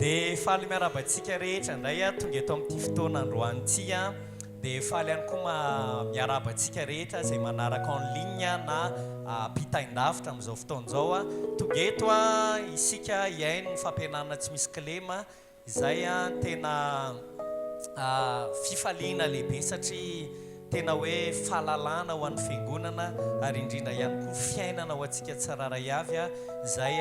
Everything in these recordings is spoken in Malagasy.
Dia faly miarahaba antsika rehetra indray aho tonga eto amin'ity fotoana androany ity an. Dia faly ihany koa miarahaba antsika rehetra izay manaraka en ligne na ampitain-davitra amin'izao fotoana izao an. Tonga eto an isika hihaino ny fampianarana tsy misy kilema Izay an tena fifaliana lehibe satria tena hoe fahalalana ho an'ny fiangonana ary indrindra ihany koa fiainana ho antsika tsirairay avy izay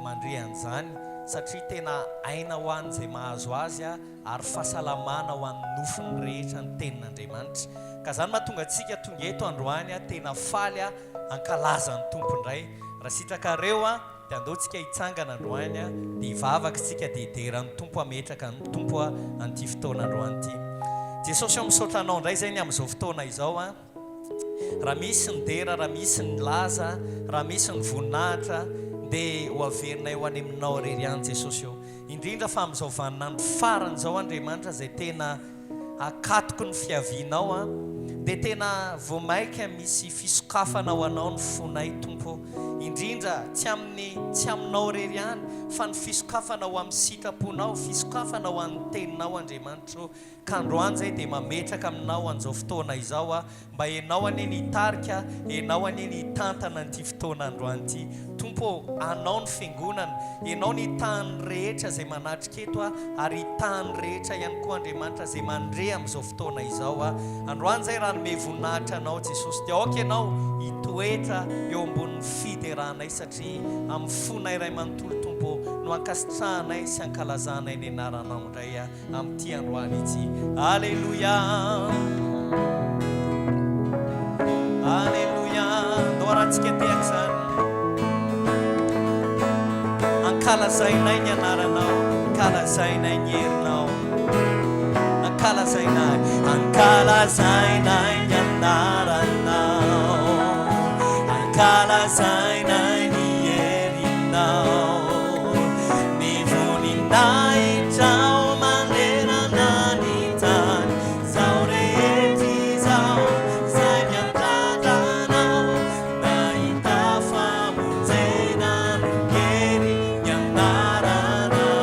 mandre an'izany satria tena aina ho an'izay mahazo azy ary fahasalamana ho an'ny nofony rehetra ny tenin'Andriamanitra. Ka izany mahatonga antsika tonga eto androany tena faly hankalaza ny Tompo indray. Raha sitrakareo Dia andao tsika hitsangana androany a, dia hivavaka isika dia hidera ny Tompo hametraka ny Tompo a an'ity fotoana androany ity. Jesosy ô misaotra Anao indray izay ny amin'izao fotoana izao a. Raha misy ny dera, raha misy ny laza, raha misy ny voninahitra dia ho averinay ho any Aminao irery ihany Jesosy ô. Indrindra fa amin'izao vaninandro farany izao Andriamanitra izay tena akatoky ny fiavianao an, dia tena vao maika misy fisokafana ho anao ny fonay Tompo ô, indrindra tsy amin'ny tsy aminao irery ihany fa ny fisokafana ho amin'ny sitraponao, fisokafana ho an'ny teninao Andriamanitra ô, ka androany izay dia mametraka aminao an'izao fotoana izao aho Mba Ianao anie ny hitarika, Ianao anie ny hitantana an'ity fotoana androany ity. Tompo ô, Anao ny Fiangonana, Ianao ny hitahan'ny rehetra izay manatrika eto a, ary hitahan'ny rehetra ihany koa Andriamanitra izay mandre amin'izao fotoana izao a. Androany izay raha hanome voninahitra Anao Jesosy, dia aoka Ianao hitoetra eo ambonin'ny fideranay satria amin'ny fonay iray manontolo Tompo ô, no ankasitrahanay sy ankalazanay ny Anaranao indray a. amin'ity androany ity. Aleloia! Aleloia! Ndao arahantsika tehaka izany. Ankalazainay ny anaranao, ankalazainay ny herinao. Ankalazainay, ankalazainay ny anaranao. Ankalazainay ny herinao. Ny voninahitrao manerana ny tany, Izao rehetra izao izay miandrandra Anao, Nahita famonjena no hery ny anaranao.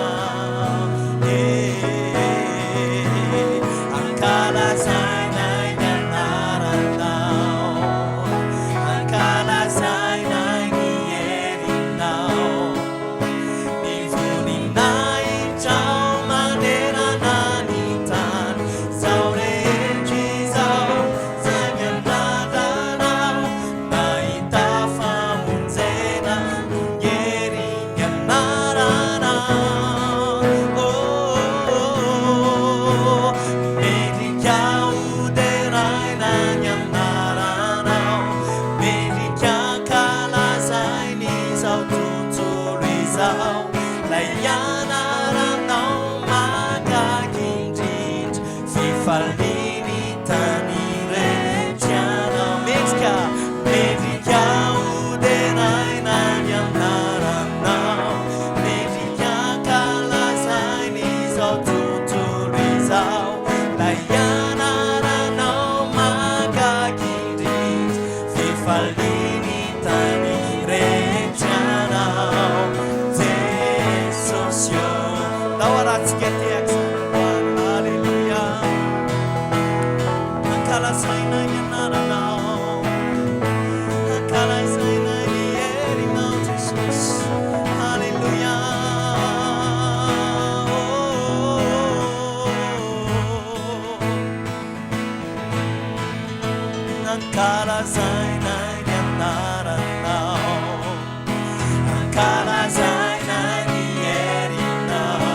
Eh, ankalazainay ny anaranao, ankalazainay ny herinao. Ny voninahitrao manerana ny tany, Izao rehetra izao izay miandrandra Anao, Nahita famonjena noho ny herin'ny anaranao. Oh, mendrika hoderaina ny anaranao, Mendrika ankalazaina. Izao tontolo izao, Ilay anaranao mahagaga indrindra, Fifalian'ny tany rehetra ianao. Mendrika, mendrika hoderaina ny anaranao, Mendrika ankalazaina izao tontolo izao, Ilay anaranao mahagaga indrindra, Fifalian'ny tany rehetra anao Jesosy ô. Ndao arahantsika tehaka izany androany. Aleloia. Ankalazaina ny anaranao. Ankalazaina ny herinao Jesosy. Aleloia. Oh, oh, oh. Ankalazaina ny anaranao, ankalazaina ny herinao,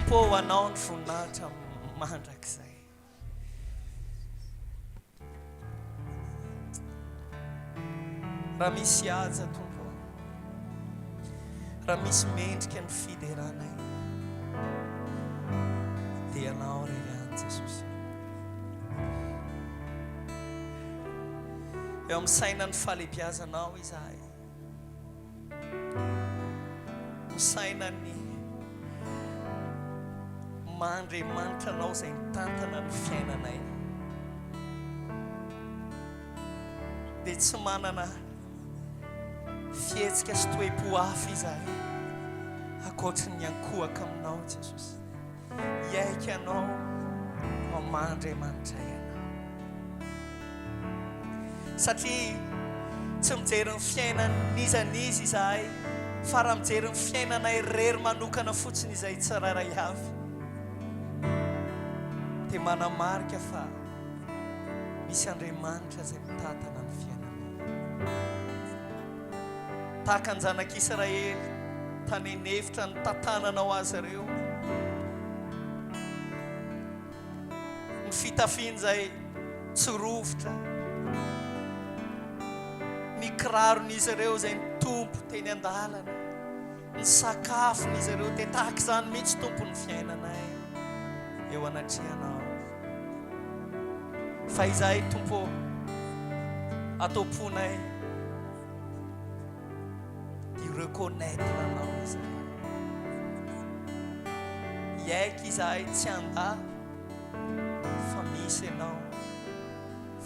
Tompo ô, ho Anao ny voninahitra mandrakizay. Raha misy haja, Tompo ô, raha misy mendrika ny fideranay, dia Ianao irery ihany, Jesosy. Eo amin'ny saina ny fahalehibiazanao izahay. Misaina ny maha Andriamanitra Anao izay mitantana ny fiainanay. Dia tsy manana fihetsika sy toe-po hafa izahay ankoatry ny ankohaka aminao Jesosy. Hiaiky Anao fa maha Andriamanitra Ianao. Satria tsy mijery ny fiainan'iza n'iza izahay, fa raha mijery ny fiainanay irery manokana fotsiny izahay tsirairay avy, dia manamarika fa misy Andriamanitra izay mitantana ny fiainanay. Tahaka ny zanak'Israely tany an'efitra nitantananao azy ireo. Ny fitafiany izay tsy rovitra, ny kiraron'izy ireo izay nitombo teny an-dalana, ny sakafon'izy ireo dia tahaka izany mihitsy Tompo ny fiainanay eo anatrehanao. Fa izahay Tompo ô, ato am-ponay dia reconnaître Anao izahay. Hiaiky izahay tsy handà fa misy Ianao,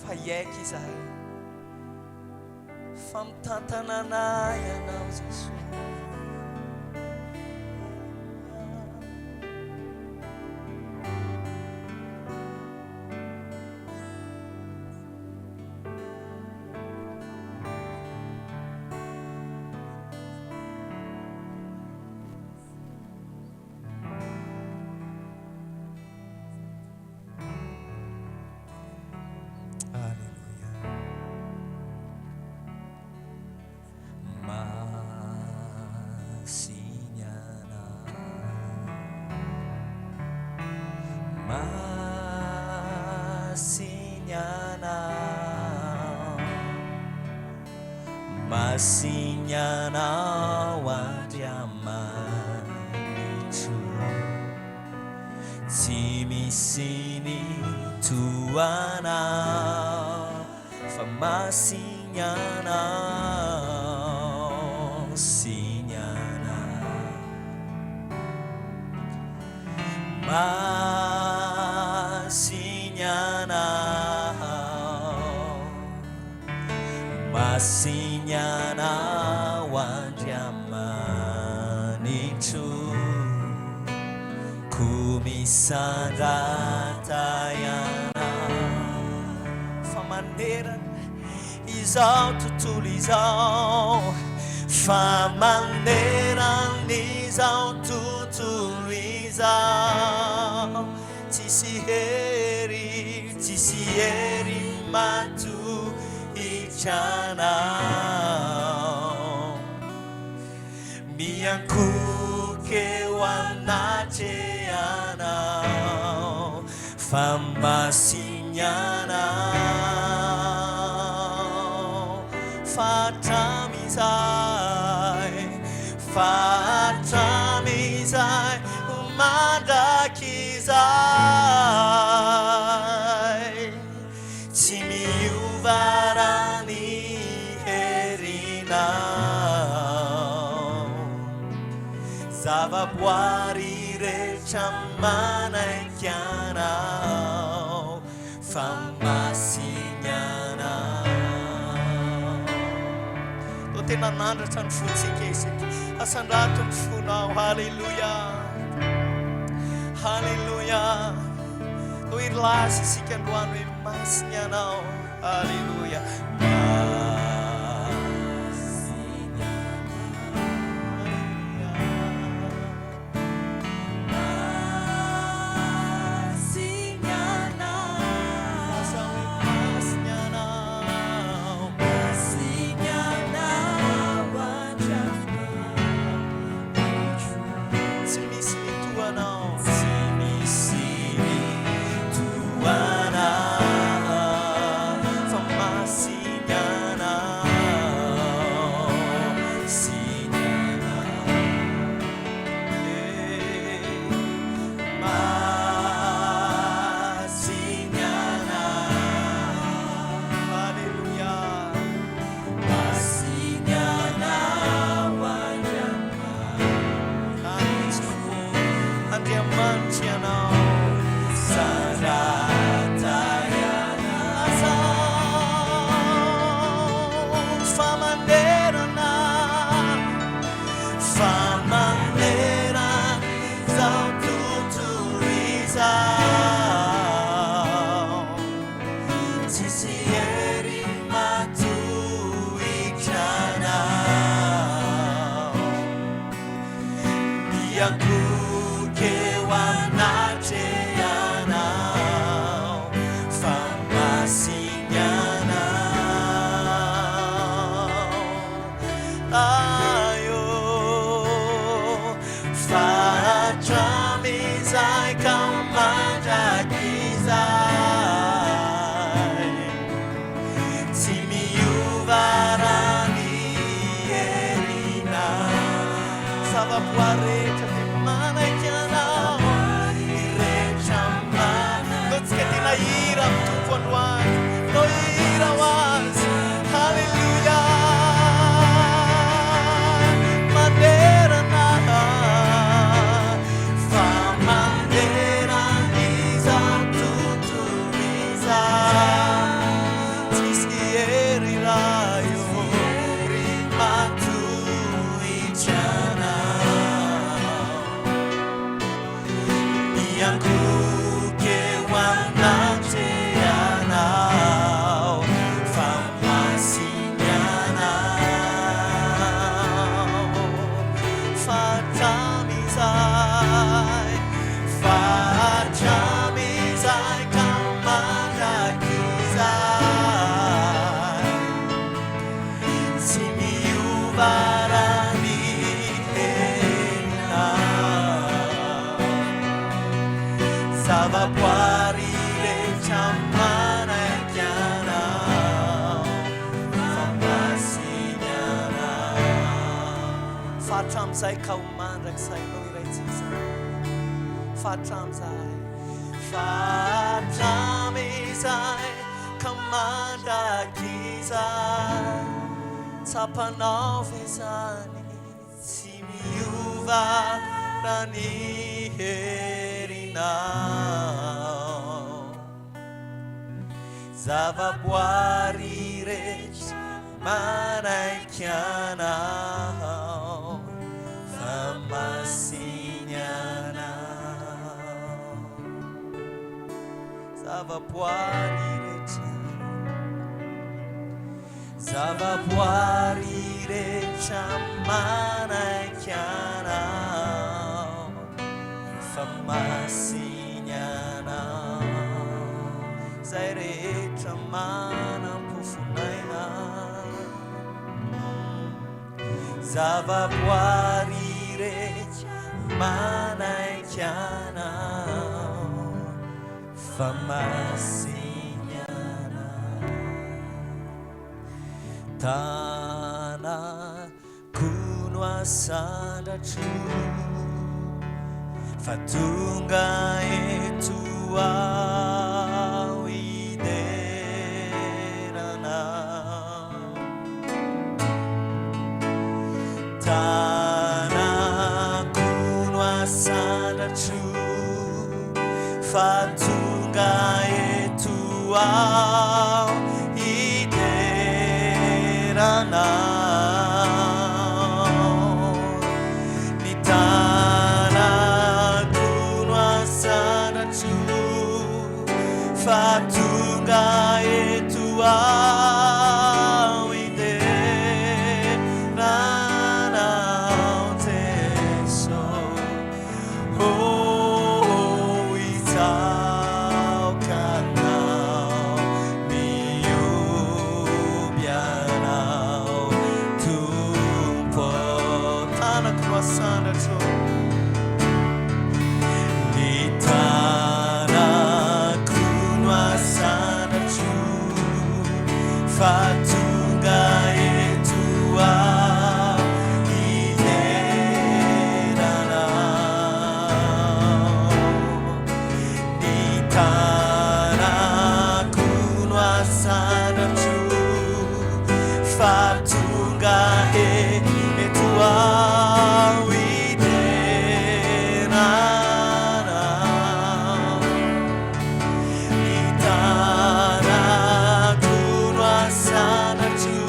fa hiaiky izahay fa mitantana anay Ianao Jesoa. Aleloia. Masina Anao. Masina Anao. Masina Anao Andriamanitro. Tsy misy ny toa Anao fa masina Anao, sina Anao. Masina Anao, masina Anao Andriamanitro. Koa misandrata ianao fa manerana izao tontolo izao, fa manerana izao tontolo izao, tsisy hery, tsisy hery matohitra anao. Miankohoka eo anatrehanao fa masina Ianao fa hatramin'izay, fa hatramin'izay ho mandrakizay Tsy miova raha ny herinao. Zavaboary rehetra manaiky Anao fa masina Anao. Toa tena nandratra ny fontsika isika. Asandrato ny fonao. Haleloia. Haleloia. Toa hilaza isika androany hoe masina Ianao. Aleloia. Masina Masina Ianao. Lazao hoe masina Ianao. Masina Ianao Andriamanitro. Tsy misy ny toa Anao. Fa hatramin'izay ka ho mandrakizay Ianao iraintsika izany. Fa hatramin'izay. Fa hatramin'izay ka mandrakizay. Tsapanao ve izany? Tsy miova raha ny herinao. Zavaboary rehetra manaiky anao fa masiny anao. Zavaboary rehetra. Zavaboary rehetra manaiky anao fa masiny anao. Izay rehetra manam-pofon'aina. Zavaboary rehetra manaiky anao fa masiny anao. Tanako no asandratro fa tonga eto aho hidera anao. Tanako no asandratro fa tonga eto aho hidera anao. Ny tanako no asandratro fa tonga eto aho hidera anao Jeso. Oh, hitsaoka anao, mihoby anao, Tompo. Tanako no asandratro. Ny tanako no asandratro, fa tonga eto aho hidera anao. Ny tanako no asandratro, fa tonga eto aho hidera anao. Ny tanako no asandratro,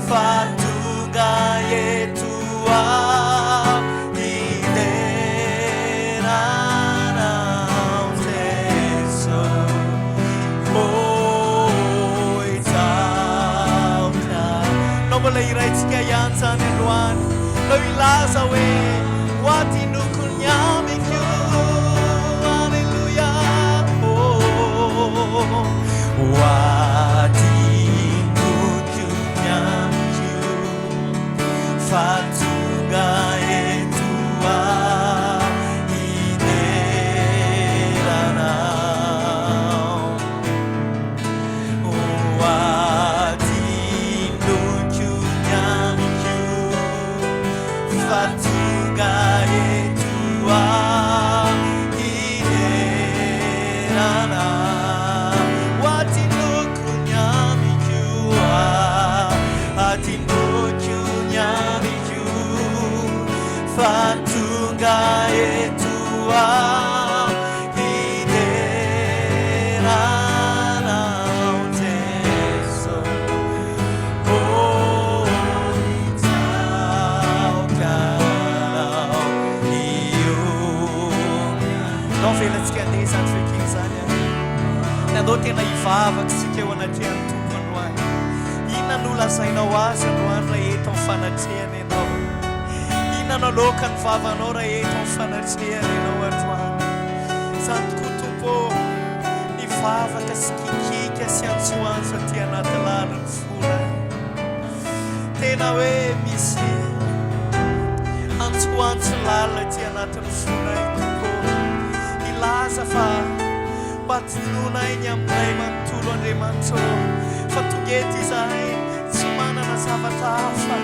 fa tonga eto aho hidera anao Jeso. Oh, hitsaoka. Nao mbola hiraintsika ihany izany androany. Nao hilaza hoe, Ho adinoko ny amiko. Aleloia. Oh, ho adinoko ny amiko. Fa tonga eto aho hidera anao. Ho adinoko ny amiko. Fa tonga eto aho hidera anao. Ho adinoko ny amiko. Adinoko ny amiko. Fa tonga eto aho hidera anao Jeso. Oh, hitsaoka anao, mihoby. Ndao avelantsika handeha izany feon-kira izany an. Ndao tena hivavaka isika eo anatrehan'ny Tompo androany. Inona no lazainao Azy androany raha eto amin'ny fanatrehany ianao? Inona no aloaka ny vavanao raha eto amin'ny fanatrehany ianao androany? Izany tokoa Tompo ô, ny vavaka sy kikiaka sy antsoantso aty anaty lalin'ny fonay. Tena hoe misy antsoantso lalina aty anatin'ny fonay Tompo ô. Hilaza fa mba tononay ny aminay manontolo Andriamanitra ô, fa tonga eto izahay tsy manana zavatra hafa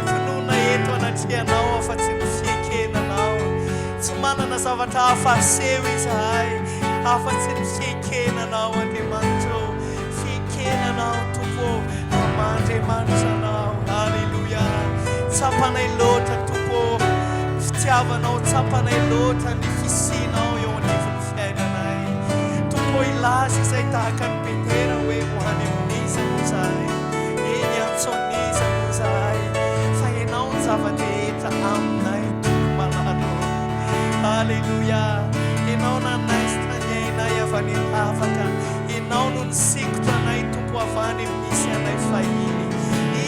tononay eto. anatrehanao afa-tsy ny fiekena Anao. Tsy manana zavatra hafa aseho izahay afa-tsy ny fiekena Anao, Andriamanitra ô. Fiekena Anao, Tompo ô, Aman-dRiamanitra Anao. Aleloia. Tsapanay loatra, Tompo ô, ny fitiavanao, tsapanay loatra ny fisianao eo anivon'ny fiainanay. Tompo ô, hilaza izay tahaka an'i Petera hoe, Ho any amin'iza moa izahay? Eny, hiantso an'iza moa izahay? Fa Ianao ny zava-drehetra aminay, Tompo malala ô. Aleloia. Ianao nanaisotra ny ainay avy any an-davaka. Ianao no nisikotra anay, Tompo, avy any amin'ny nisy anay fahiny.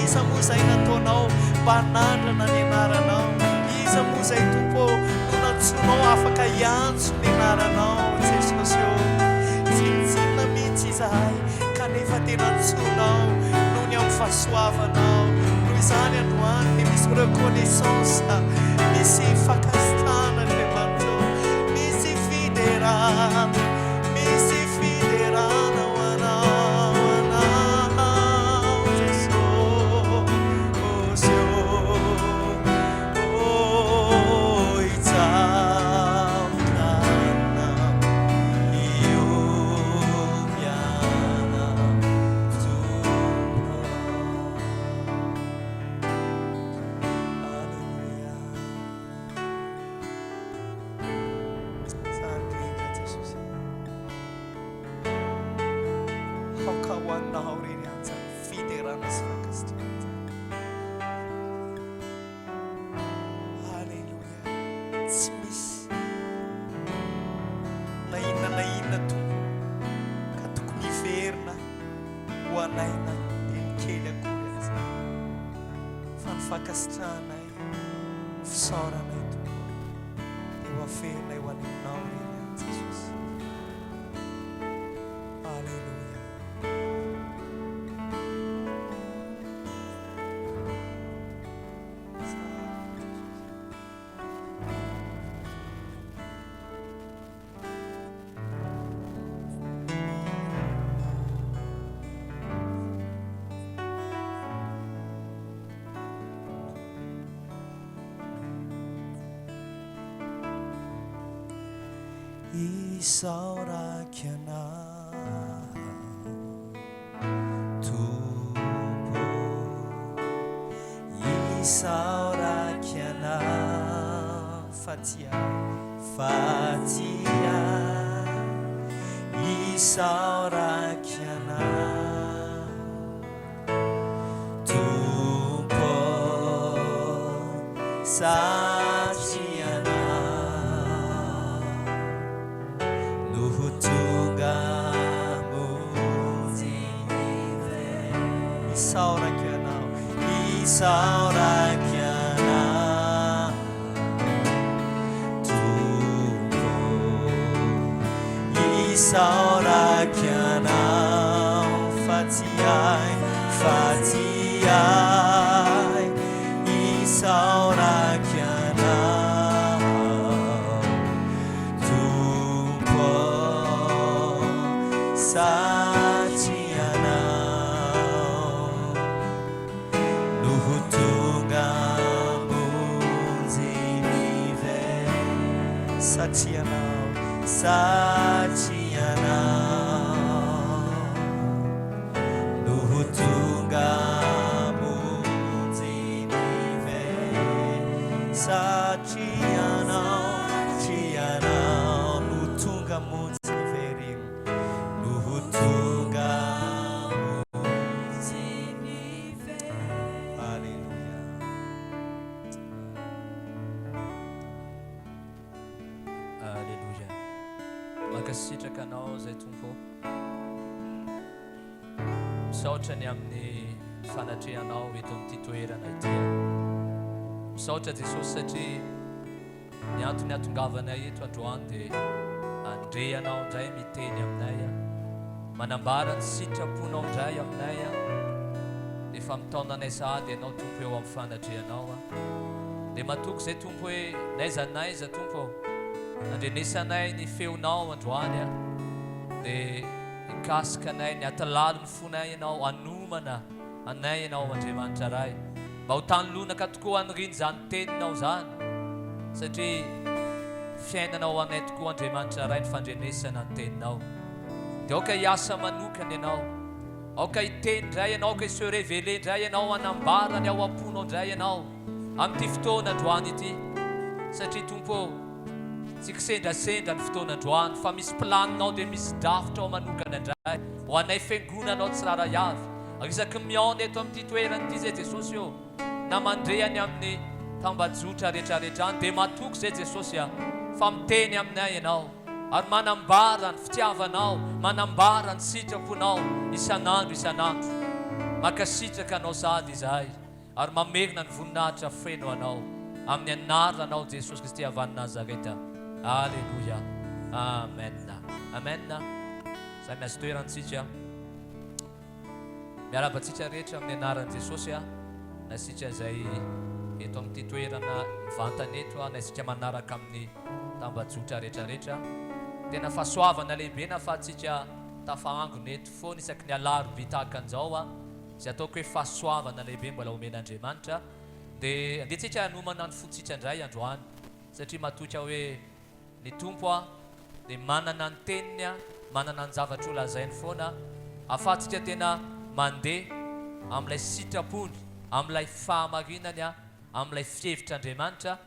Iza moa izay nataonao mba hanandrana ny anaranao? Iza moa izay, Tompo ô, no nantsoinao afaka hiantso ny anaranao, Jesosy ô? Tsinontsinona mihitsy izahay, kanefa tena antsoinao noho ny amin'ny fahasoavanao. Noho izany androany dia misy reconnaissance, misy fankasitrahana, Andriamanitra ô, misy fiderana, misy fiderana ho Anao, Anao, Jesosy ô. Fiderana sy fankasitrahana izany. Aleloia. Tsy misy na inona na inona Tompo ka tokony hiverina ho anay na teny kely akory aza. Fa ny fankasitrahanay, ny fisaoranay Tompo dia ho averinay ho any Aminao irery ihany Jesosy. Aleloia. Isaorako anao. Tompo ô, isaorako Ianao fa tsy ahy, fa tsy ahy, isaorako Ianao. Tompo ô, satria Ianao. No ho tonga hamonjy ny very. Isaorako Ianao, isaorako Ianao, Tompo ô. Isaorako Ianao, fa tsy hay, fa tsy hay. Isaorako Ianao. Tompo ô, satria Anao no ho tonga hamonjy ny very. Satria Anao, satria Anao no ho tonga hamonjy ny very. Satria Anao, satria Anao no tonga hamonjy ny very, no ho tonga hamonjy ny very. Aleloia. Aleloia. Mankasitraka Anao izay Tompo ô. Misaotra ny amin'ny fanatrehanao eto amin'ity toerana ity. Misaotra Jesosy satria ny antony hatongavanay eto androany dia handre Anao indray miteny aminay, manambara ny sitraponao indray aminay. Efa mitaona anay sahady Ianao Tompo eo amin'ny fanatrehanao. Dia matoky izay Tompo hoe n'aiza n'aiza Tompo andrenesanay ny feonao androany dia Hikasika anay ny atilalin'ny fonay Ianao, hanomana anay Ianao Andriamanitra Ray. Mba ho tany lonaka tokoa aniriana izany teninao izany satria fiainana ho anay tokoa Andriamanitra Ray ny fandrenesana ny teninao. Dia aoka hiasa manokana ianao. Aoka hiteny indray ianao, aoka hi-se reveler indray ianao, hanambara ny ao am-ponao indray ianao amin'ity fotoana androany ity. Satria Tompo ô, tsy kisendrasendra ny fotoana androany fa misy planinao dia misy drafitrao manokana indray ho anay fiangonanao tsirairay avy. Ary isaky ny mihaona eto amin'ity toerana ity izay Jesosy ô, na mandre any amin'ny tambajotra rehetrarehetra any dia matoky izay Jesosy a, fa miteny aminay Ianao ary manambara ny fitiavanao, manambara ny sitraponao isan'andro isan'andro. Mankasitraka Anao sahady izahay ary mamerina ny voninahitra feno Anao amin'ny anaranao Jesosy Kristy avy any Nazareta. Aleloia. Amen. Amen. Samy azo toerana tsika. Miarahaba antsika rehetra amin'ny anaran'i Jesosy aho, na isika izay eto amin'ity toerana mivantana eto na isika manaraka amin'ny tambajotra rehetra rehetra. Tena fahasoavana lehibe nahafahantsika tafahangona eto foana isaky ny alarobia tahaka an'izao, izay ataoko hoe fahasoavana lehibe mbola omen'Andriamanitra. Dia andeha tsika hanomana ny fontsika indray androany, satria matoky aho hoe Ny Tompo dia manana ny teniny, manana ny zavatra ho lazainy foana, ahafahantsika tena mandeha amin'ilay sitrapony, amin'ilay fahamarinany, amin'ilay fihevitr'Andriamanitra,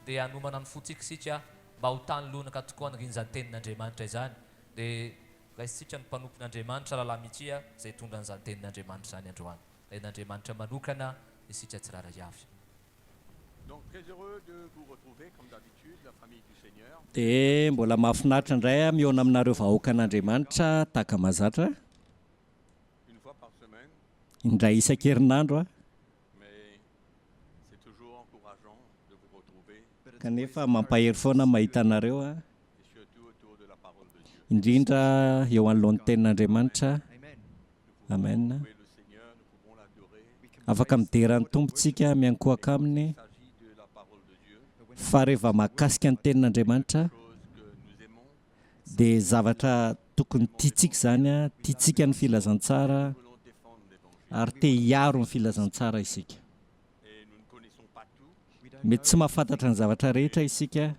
dia hanomana ny fontsika isika mba ho tany lonaka tokoa an'iriny tenin'Andriamanitra izany. Dia raisintsika ny mpanompon'Andriamanitra Rahalahy Mitia izay hitondra an'izany tenin'Andriamanitra izany androany. Tahin'Andriamanitra manokana isika tsirairay avy. Dia mbola mahafinaritra indray aho mihaona aminareo vahoakan'Andriamanitra tahaka mahazatra. Indray isan-kerinandro aho. Kanefa mampahery foana mahita anareo aho. Indrindra eo anoloan'ny tenin'Andriamanitra. Amen. Afaka midera ny Tompo tsika, miankohaka Aminy, fa rehefa mahakasika ny tenin'Andriamanitra dia zavatra tokony tiantsika izany, tiantsika ny filazantsara ary te hiaro ny filazantsara isika. Mety tsy mahafantatra ny zavatra rehetra isika,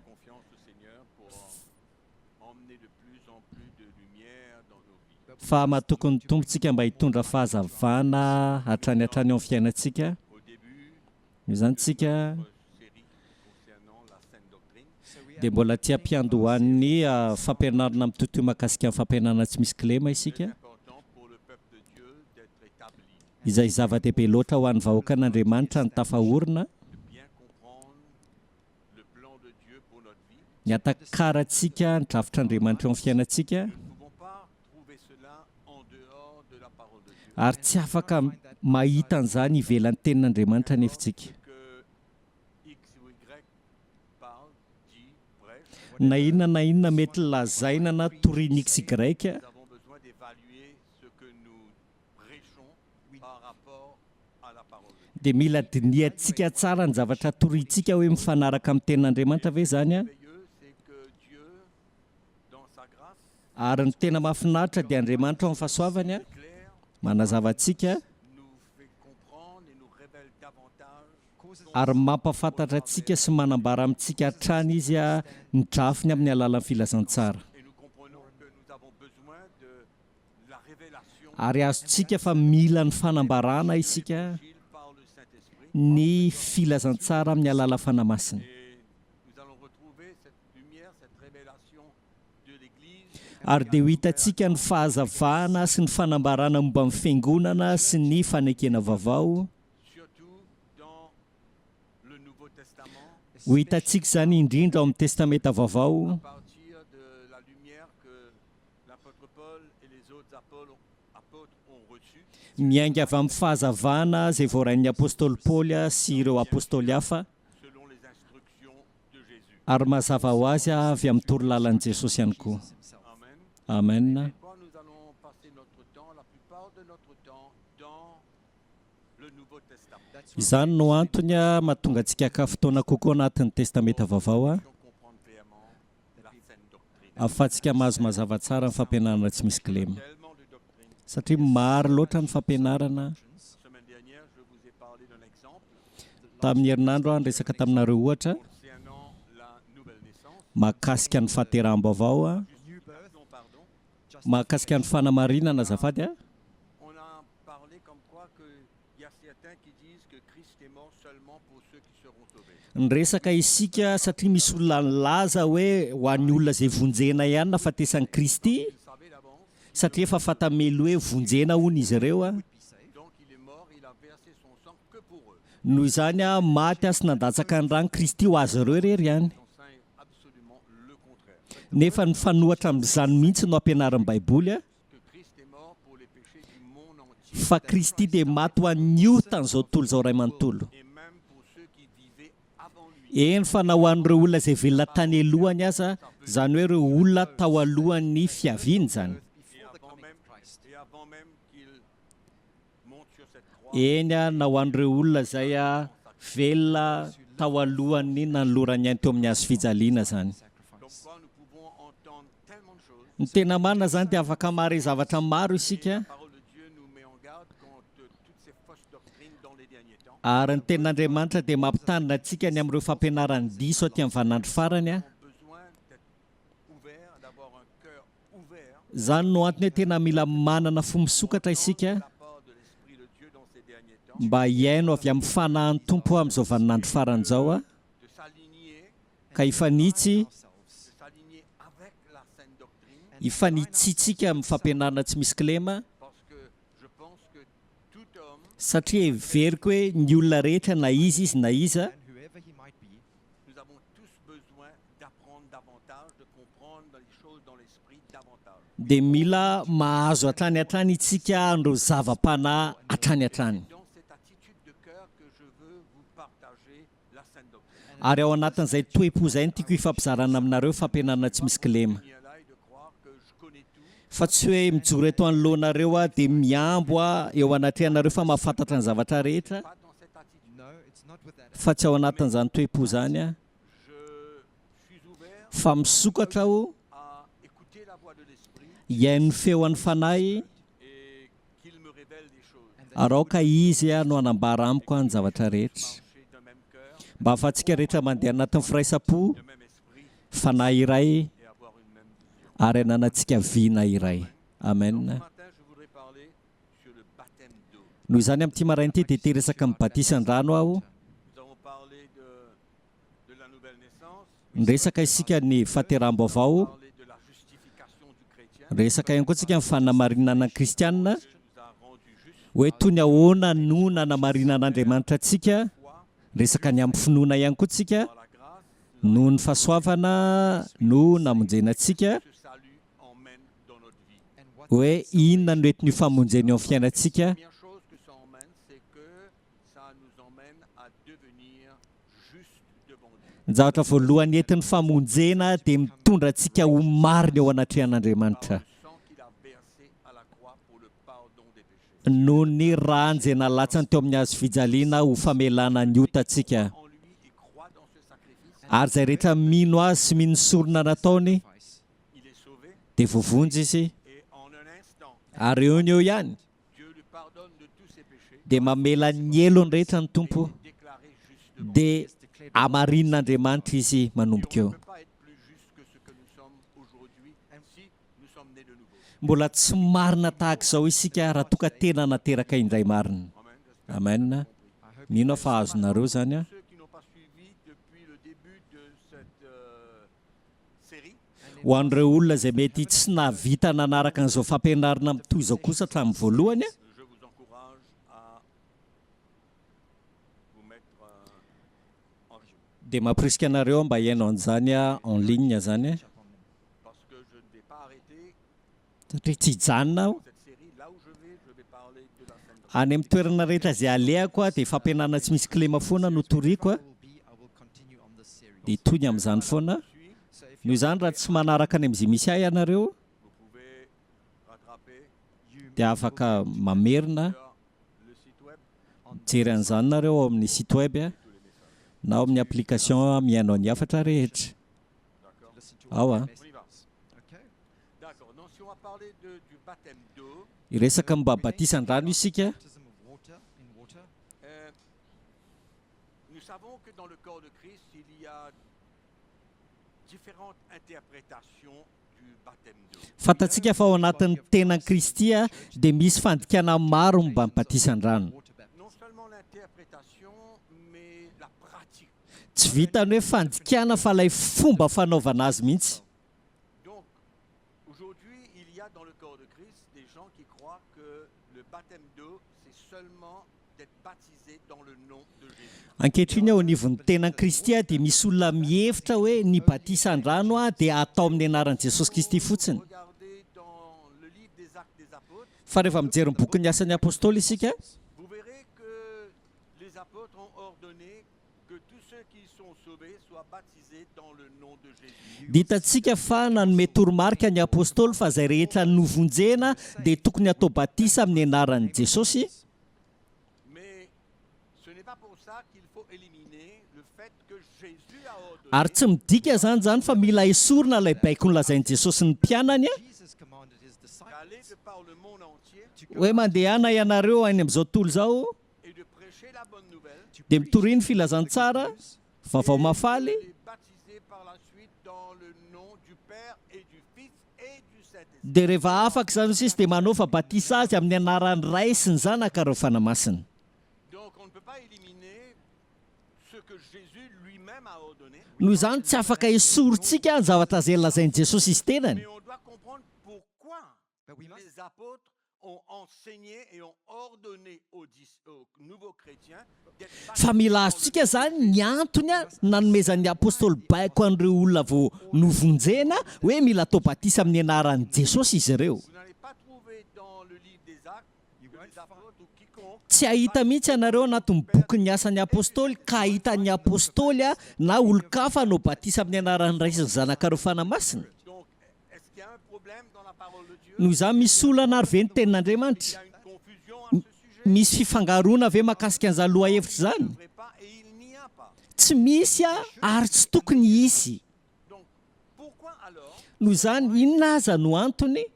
Fa matoky ny Tompo tsika mba hitondra fahazavana hatrany hatrany eo amin'ny fiainantsika. Noho izany tsika dia mbola aty am-piandohan'ny fampianarana mitohitohy mahakasika ny fampianarana tsy misy kilema isika, izay zava-dehibe loatra ho an'ny vahoakan'Andriamanitra ny tafaorina. Ny hatakarantsika ny drafitr'Andriamanitra eo amin'ny fiainantsika, ary tsy afaka mahita an'izany ivelan'ny Tenin'Andriamanitra anefa isika. Na inona na inona mety lazaina na torian'ny XY, Dia mila dinihantsika tsara ny zavatra torintsika hoe mifanaraka amin'ny tenin'Andriamanitra ve izany an? Ary ny tena mahafinaritra dia Andriamanitra ao amin'ny fahasoavany an, manazava antsika ary mampahafantatra antsika sy manambara amintsika hatrany Izy ny drafiny amin'ny alalan'ny filazantsara. Ary azontsika fa mila ny fanambarana isika ny filazantsara amin'ny alalan'ny Fanahy Masina. Ary dia ho hitantsika ny fahazavana sy ny fanambarana momba ny Fiangonana sy ny Fanekena Vaovao. Ho hitantsika izany indrindra ao amin'ny Testamenta Vaovao. Miainga avy amin'ny fahazavana izay voarain'ny apostoly Paoly sy ireo apostoly hafa, ary mazava ho azy avy amin'ny torolalan'i Jesosy ihany koa. Amen. Izany no antony mahatonga antsika haka fotoana kokoa anatin'ny Testamenta Vaovao. Ahafahantsika mahazo mazava tsara ny fampianarana tsy misy kilema. Satria maro loatra ny fampianarana. Tamin'ny herinandro aho niresaka taminareo ohatra mahakasika ny fahateraham-baovao, mahakasika ny fanamarinana azafady a. Niresaka isika satria misy olona nilaza hoe ho an'ny olona izay vonjena ihany nafatesan'i Kristy satria efa fantamely hoe vonjena hono izy ireo. Noho izany, maty sy nandatsaka ny rany Kristy ho azy ireo irery ihany. Nefa ny mifanohitra amin'izany mihitsy no ampianarin'ny Baiboly. Fa Kristy dia maty ho an'ny otan'izao tontolo izao iray manontolo. Eny fa na ho an'ireo olona izay velona tany alohany aza, izany hoe ireo olona tao alohan'ny fiaviany izany. Eny na ho an'ireo olona izay velona tao alohan'ny nanolorany ainy teo amin'ny hazo fijaliana izany. Ny tena marina izany dia afaka mahare zavatra maro isika, ary ny Tenin'Andriamanitra dia mampitandrina antsika ny amin'ireo fampianaran-diso aty amin'ny vaninandro farany. Izany no antony hoe tena mila manana fo misokatra isika mba hihaino avy amin'ny Fanahin'ny Tompo amin'izao vaninandro farany izao ka hifanitsy hifanitsitsika amin'ny fampianarana tsy misy kilema satria heveriko hoe ny olona rehetra na iza izy na iza dia mila mahazo hatrany hatrany itsika an'ireo zava-panahy hatrany hatrany. Ary ao anatin'izay toe-po izay no tiako hifampizarana aminareo fampianarana tsy misy kilema. Fa tsy hoe mijoro eto anoloanareo aho dia mihambo aho eo anatrehanareo fa mahafantatra ny zavatra rehetra, fa tsy ao anatin'izany toe-po izany aho. Fa misokatra aho hihaino ny feon'ny Fanahy, ary aoka Izy no hanambara amiko ny zavatra rehetra, mba hahafahantsika rehetra mandeha anatin'ny firaisam-po, Fanahy iray, ary hananantsika vina iray. Amen. Noho izany amin'ity maraina ity dia te-hiresaka amin'ny batisan-drano aho. Niresaka isika ny fahateraham-baovao, niresaka ihany koa tsika ny fanamarinana ny kristiana, hoe toy ny ahoana no nanamarinan'Andriamanitra antsika, niresaka ny amin'ny finoana ihany koa tsika, noho ny fahasoavana no namonjena antsika, hoe inona no entin'io famonjena eo amin'ny fiainantsika. Ny zavatra voalohany entin'ny famonjena dia mitondra antsika ho marina eo anatrehan'Andriamanitra. Noho ny rany izay nalatsany teo amin'ny hazo fijaliana ho famelana ny otantsika. Ary izay rehetra mino Azy sy mino ny sorona nataony dia voavonjy izy, ary eo no eo ihany dia mamela ny helony rehetra ny Tompo, dia hamarinin'Andriamanitra izy manomboka eo. Mbola tsy marina tahaka izao isika raha toa ka tena nateraka indray marina. Amen. Mino aho fa azonareo izany. Ho an'ireo olona izay mety tsy nahavita nanaraka an'izao fampianarana mitohy izao kosa hatramin'ny voalohany, dia mampirisika anareo aho mba hihaino an'izany en ligne izany, satria tsy hijanona aho. Any amin'ny toerana rehetra izay alehako dia fampianarana tsy misy kilema foana no toriko. Dia hitohy ny amin'izany foana. Noho izany raha tsy manaraka any amin'izay misy ahy ianareo dia afaka mamerina mijery an'izany nareo ao amin'ny site web na ao amin'ny application mihaino ny hafatra rehetra. Ao an. Hiresaka momba batisan-drano isika. Fantatsika fa ao anatin'ny tenan'i Kristy dia misy fandikana maro momba ny batisan-drano. Tsy vitan'ny hoe fandikana fa ilay fomba fanaovana azy mihitsy. Ankehitriny ao anivon'ny tenan'i Kristy dia misy olona mihevitra hoe ny batisa an-drano dia atao amin'ny anaran'i Jesosy Kristy fotsiny. Fa rehefa mijery ny bokin'ny Asan'ny Apostoly isika, Dia hitantsika fa nanome toromarika ny Apostoly fa izay rehetra novonjena dia tokony hatao batisa amin'ny anaran'i Jesosy. Ary tsy midika izany izany fa mila esorina ilay baiko nolazain'i Jesosy ny mpianany, hoe mandehana ianareo any amin'izao tontolo izao, Dia mitoria ny filazantsara, vaovao mahafaly. Dia rehefa afaka izany sisa dia manaova batisa azy amin'ny anaran'ny Ray sy ny Zanaka ary ny Fanahy Masina. Noho izany tsy afaka esorintsika ny zavatra izay lazain'i Jesosy Izy tenany. Fa mila azontsika izany ny antony nanomezan'ny apostoly baiko an'ireo olona vao novonjena hoe mila atao batisa amin'ny anaran'i Jesosy izy ireo. Tsy hahita mihitsy ianareo anatin'ny bokin'ny Asan'ny Apostoly ka hahita ny apostoly na olon-kafa hanao batisa amin'ny anaran'ny Ray sy ny Zanaka ary ny Fanahy Masina. Noho izany, misy olana ary ve ny Tenin'Andriamanitra? Misy fifangaroana ve mahakasika an'izany lohahevitra izany? Tsy misy ary tsy tokony hisy. Noho izany, inona aza no antony?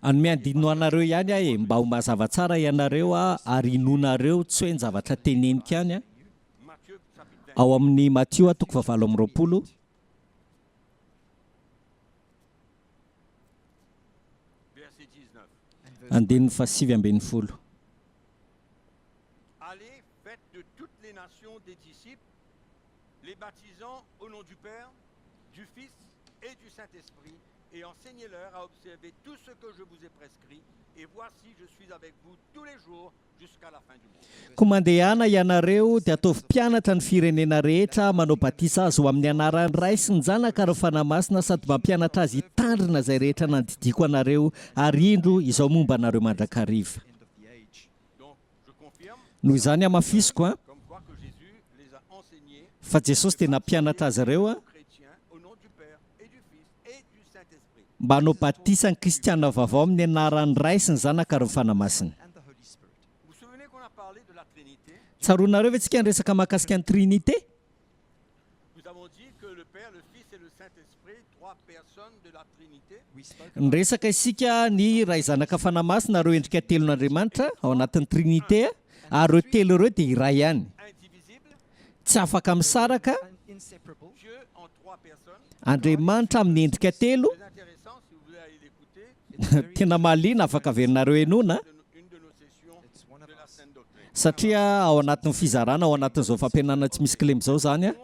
Hanome andininy ho anareo ihany aho e, mba ho mazava tsara ianareo ary hinoanareo tsy hoe ny zavatra teneniko ihany an. Ao amin'ny Matio toko fahavalo amby 20. Andininy faha 19. Les baptisant au nom du Père, du Fils et du Saint-Esprit, et enseignez-leur à observer tout ce que je vous ai prescrit, et voici, je suis avec vous tous les jours jusqu'à la fin du monde. Koa mandehana ianareo, dia ataovy mpianatra ny firenena rehetra, manao batisa azy ho amin'ny anaran'ny Ray sy ny Zanaka ary ny Fanahy Masina, sady mampianatra azy hitandrina izay rehetra nandidiako anareo, ary indro, izaho momba anareo mandrakariva. Noho izany hamafisiko an, fa Jesosy dia nampianatra azy ireo an, mba hanao batisa ny kristiana vaovao amin'ny anaran'ny Ray sy ny Zanaka ary ny Fanahy Masina. Tsaroanareo ve tsika niresaka mahakasika ny Trinite? Niresaka isika ny Ray Zanaka Fanahy Masina ireo endrika telon'Andriamanitra ao anatin'ny Trinite ary ireo telo ireo dia iray ihany. Tsy afaka misaraka. Andriamanitra amin'ny endrika telo. Tena mahaliana afaka averinareo henoina. Satria ao anatin'ny fizarana ao anatin'izao fampianarana tsy misy kilema izao izany an.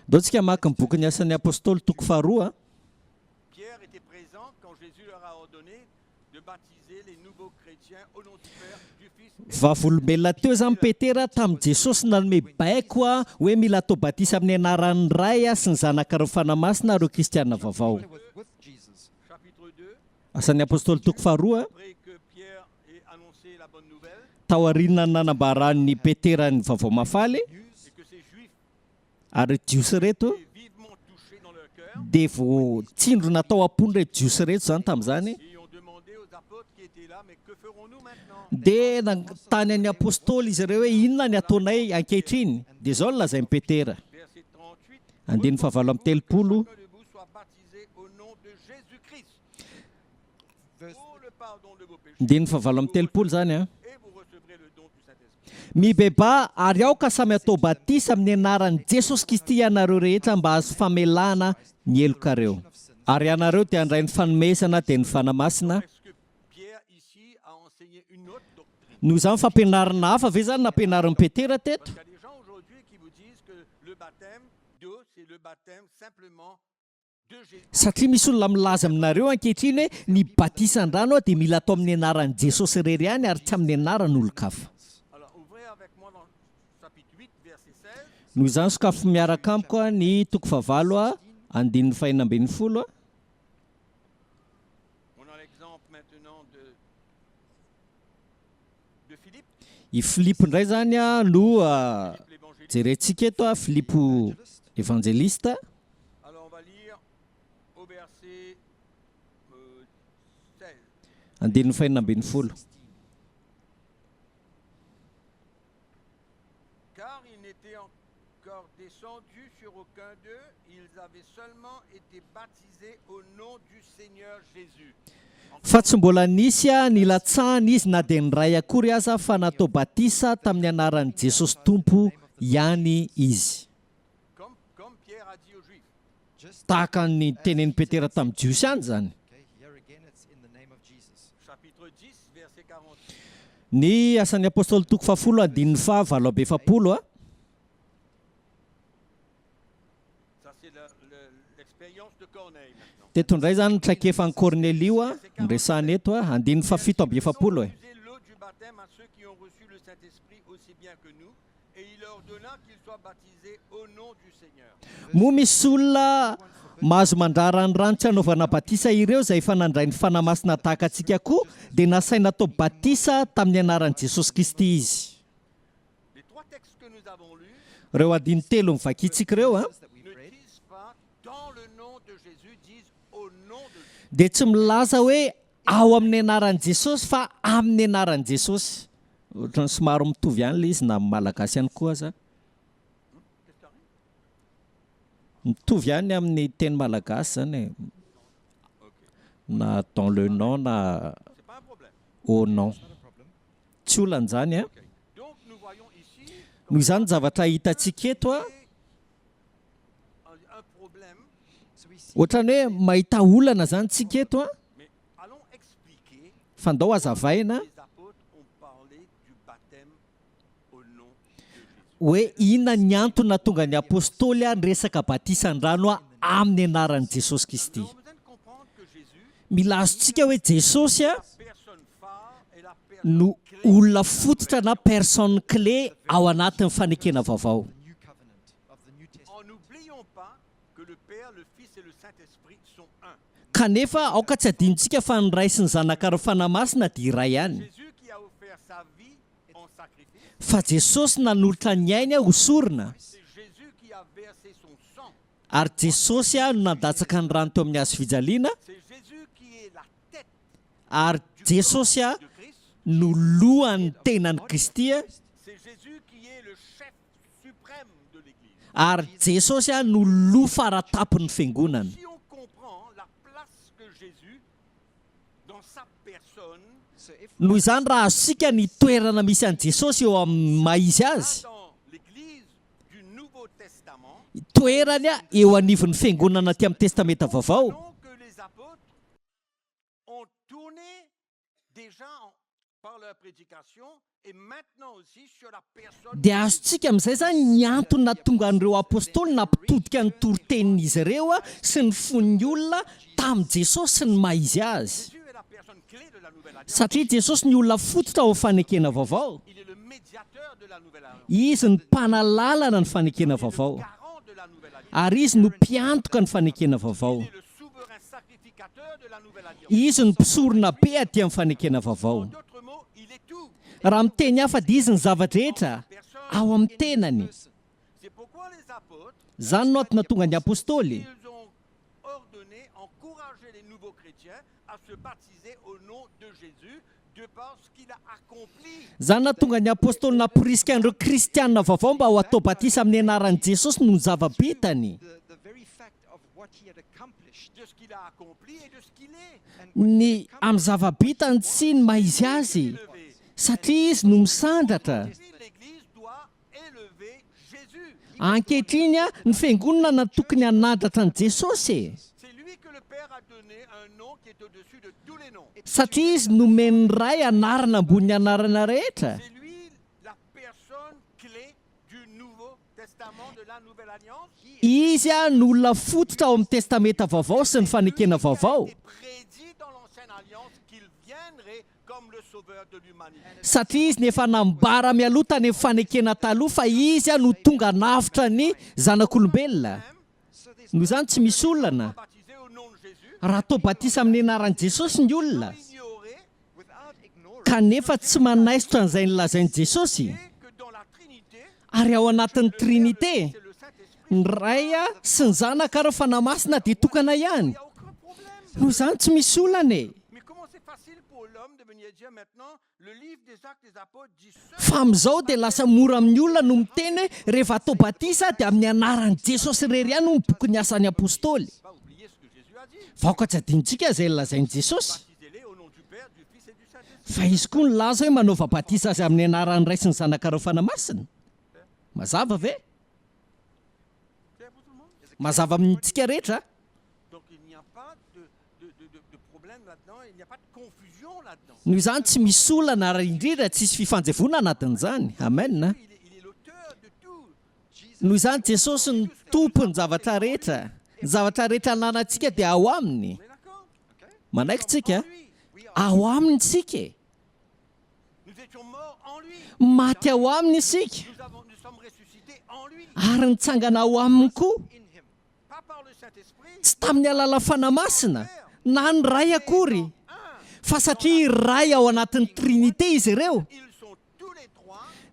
Ndao tsika hamaky ny bokin'ny Asan'ny Apostoly toko faharoa. Vavolombelona teo izany Petera tamin'i Jesosy nanome baiko hoe mila atao batisa amin'ny anaran'ny Ray sy ny Zanaka ary ny Fanahy Masina ireo kristiana vaovao. Asan'ny Apostoly toko faharoa, Taorian'ny nanambaran'i Petera ny Vaovao Mahafaly, ary ireo Jiosy ireto dia voatsindrona tao am-pon'ireo Jiosy ireto izany tamin'izany, dia nanontany an'ny Apostoly izy ireo hoe inona ny ataonay ankehitriny? Dia izao no lazain'i Petera, andininy fahavalo amby 30. Andininy fahavalo amby 30 izany an. Mibebaha ary aoka samy hatao batisa amin'ny anaran'i Jesosy Kristy ianareo rehetra mba hahazo famelana ny helokareo. Ary ianareo dia handray ny fanomezana dia ny Fanahy Masina. Noho izany fampianarana hafa ve izany nampianarin'i Petera teto? Satria misy olona milaza aminareo ankehitriny hoe ny batisan-drano dia mila atao amin'ny anaran'i Jesosy irery ihany ary tsy amin'ny anaran'olon-kafa. Noho izany sokafy miaraka amiko ny toko fahavalo andininy fahenina ambin'ny folo. I Filipo indray izany no jerentsika eto, Filipo evanjelista. Andininy fahenina ambin'ny folo. Car il n'était encore descendu sur aucun d'eux, ils avaient seulement été baptisés au nom du Seigneur Jésus. Fa tsy mbola nisy nilatsahana izy na dia ny iray akory aza fa natao batisa tamin'ny anaran'i Jesosy Tompo ihany izy. Tahaka ny tenenin'i Petera tamin'ny Jiosy ihany izany. Ny Asan'ny Apostoly toko fahafolo andininy faha 48 a. Teto indray izany ny traikefan'i Kornelio a, no resahana eto a, andininy faha 47 e. Moa misy olona mahazo mandrara ny rano tsy hanaovana batisa ireo izay efa nandray ny Fanahy Masina tahaka antsika koa dia nasaina atao batisa tamin'ny anaran'i Jesosy Kristy izy. Ireo andininy telo novakintsika ireo dia tsy milaza hoe ao amin'ny anaran'i Jesosy fa amin'ny anaran'i Jesosy. Ohatran'ny somary mitovy ihany ilay izy na amin'ny malagasy ihany koa aza. Mitovy ihany amin'ny teny malagasy izany e. Na dans le nom na au nom. Tsy olana izany an. Noho izany ny zavatra hitantsika eto an, ohatran'ny hoe mahita olana izany tsika eto an, fa ndao hazavaina hoe inona ny antony nahatonga ny apostoly niresaka batisan-drano amin'ny anaran'i Jesosy Kristy. Mila azontsika hoe Jesosy no olona fototra na personne clé ao anatin'ny fanekena vaovao. Kanefa aoka tsy hadinontsika fa ny Ray sy ny Zanaka ary ny Fanahy Masina dia iray ihany. Fa Jesosy nanolotra ny ainy ho sorona, ary Jesosy no nandatsaka ny rany teo amin'ny hazo fijaliana, ary Jesosy no lohan'ny tenan'i Kristy, ary Jesosy no loha fara-tampon'ny Fiangonana. Noho izany, raha azontsika ny toerana misy an'i Jesosy eo amin'ny maha-izy azy, toerany eo anivon'ny Fiangonana aty amin'ny Testamenta Vaovao, Dia azontsika amin'izay izany ny antony nahatonga an'ireo apostoly nampitodika ny toritenin'izy ireo sy ny fon'ny olona tamin'i Jesosy sy ny maha izy azy. Satria Jesosy ny olona fototra ao amin'ny fanekena vaovao. Izy no mpanalalana ny fanekena vaovao. Ary Izy no mpiantoka ny fanekena vaovao. Izy no mpisorona be aty amin'ny fanekena vaovao. Raha miteny hafa dia Izy ny zava-drehetra ao amin'ny tenany. Izany no antony nahatonga ny Apostoly. Izany nahatonga ny apostoly namporisika an'ireo kristiana vaovao mba ho atao batisa amin'ny anaran'i Jesosy noho ny zava-bitany. Ny amin'ny zava-bitany sy ny maha izy azy, satria izy no misandratra. Ankehitriny, ny fiangonana no tokony hanandratra an'i Jesosy e! Satria izy nomen'ny Ray anarana ambonin'ny anarana rehetra. Izy no olona fototra ao amin'ny Testamenta Vaovao sy ny Fanekena Vaovao. Satria izy no efa nambara mialoha tany amin'ny Fanekena Taloha fa izy no tonga hanavotra ny zanak'olombelona. Noho izany tsy misy olana raha atao batisa amin'ny anaran'i Jesosy ny olona kanefa tsy manaisotra an'izay nolazain'i Jesosy. Ary ao anatin'ny Trinite, ny Ray sy ny Zanaka ary ny Fanahy Masina dia tokana ihany. Noho izany tsy misy olana e! Fa amin'izao dia lasa mora amin'ny olona no miteny hoe rehefa atao batisa dia amin'ny anaran'i Jesosy irery ihany hoy ny bokin'ny Asan'ny Apostoly. Fa aoka tsy hadinontsika izay nolazain'i Jesosy. Fa Izy koa nilaza hoe manaova batisa azy amin'ny anaran'ny Ray sy ny Zanaka ary ny Fanahy Masina. Mazava ve? Mazava amintsika rehetra? Noho izany tsy misy olana ary indrindra tsisy fifanjevoana anatin'izany. Amen. Noho izany Jesosy no Tompon'ny zavatra rehetra. Ny zavatra rehetra ananantsika dia ao Aminy. Manaiky tsika? Ao Aminy isika e. Maty ao Aminy isika. Ary nitsangana ao Aminy koa. Tsy tamin'ny alalan'ny Fanahy Masina na ny Ray akory, fa satria iray ao anatin'ny Trinite izy ireo,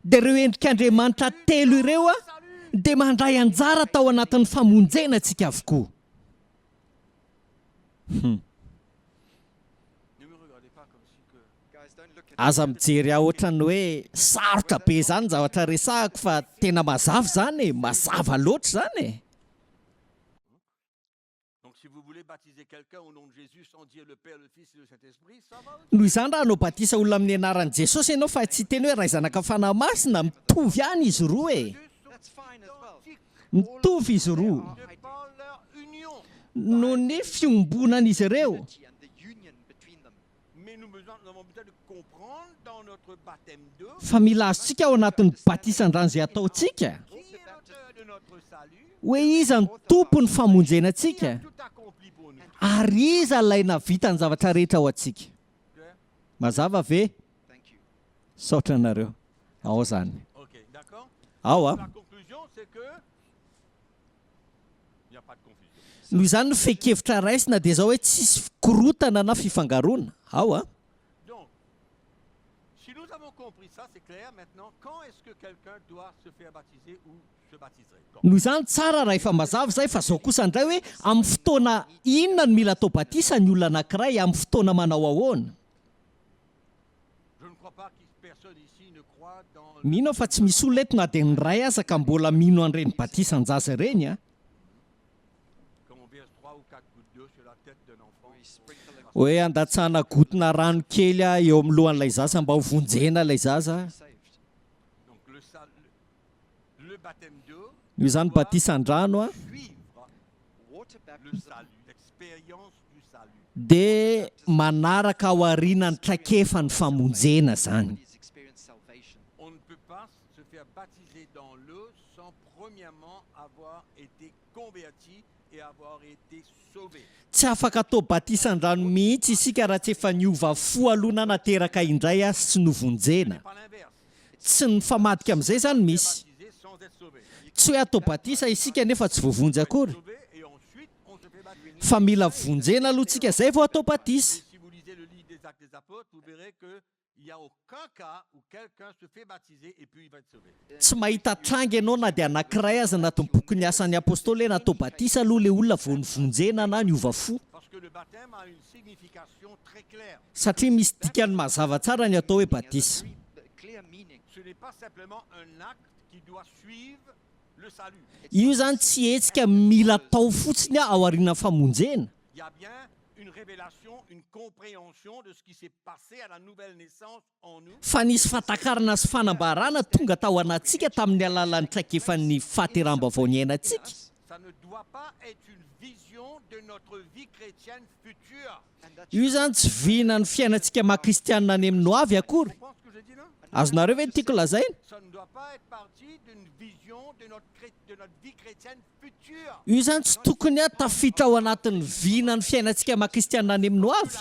dia ireo endrik'Andriamanitra telo ireo dia mandray anjara tao anatin'ny famonjena antsika avokoa. Hum. Aza mijery ahy ohatran'ny hoe sarotra be izany ny zavatra resahako fa tena mazava izany e, mazava loatra izany e. Noho izany raha hanao batisa olona amin'ny anaran'i Jesosy ianao fa tsy hiteny hoe Ray Zanaka Fanahy Masina, mitovy ihany izy roa e. Mitovy izy roa. Noho ny fiombonan'izy ireo. Fa mila azontsika ao anatin'ny batisan-drano izay ataontsika hoe iza no Tompon'ny famonjena antsika ary iza ilay nahavita ny zavatra rehetra ho antsika. Mazava ve? Misaotra anareo. Ao izany. Ao a. Noho izany ny fehin-kevitra raisina dia izao hoe tsisy korontana na fifangaroana. Ao a. Noho izany tsara raha efa mazava izay fa izao kosa indray hoe amin'ny fotoana inona no mila atao batisa ny olona anankiray, amin'ny fotoana manao ahoana? Mino aho fa tsy misy olona eto na dia ny iray aza ka mbola mino an'ireny batisan-jaza ireny a! Hoe andatsahana gotina rano kely eo amin'ny lohan'ilay zaza mba ho vonjena ilay zaza. Noho izany batisan-drano a! Dia manaraka ao aoriana ny traikefa ny famonjena izany. Tsy afaka atao batisan-drano mihitsy isika raha tsy efa niova fo aloha na nateraka indray sy tsy novonjena. Tsy ny mifamadika amin'izay izany misy. Tsy hoe atao batisa isika nefa tsy voavonjy akory. Fa mila vonjena aloha tsika zay vao atao batisa. Tsy mahita tranga ianao na dia anankiray aza anatin'ny bokin'ny Asan'ny Apostoly hoe natao batisa aloha ilay olona vao novonjena na niova fo. Satria misy dikany mazava tsara ny atao hoe batisa. Io izany tsy hetsika mila atao fotsiny aorian'ny famonjena. Fa nisy fahatakarana sy fanambarana tonga tao anatintsika tamin'ny alalan'ny traikefan'ny fahateraham-baovao niainantsika. Io izany tsy vinan'ny fiainantsika maha kristianina any amin'ny hoavy akory. Azonareo ve ny tiako lazaina? Io izany tsy tokony tafiditra ao anatin'ny vinan'ny fiainantsika maha kristianina any amin'ny hoavy.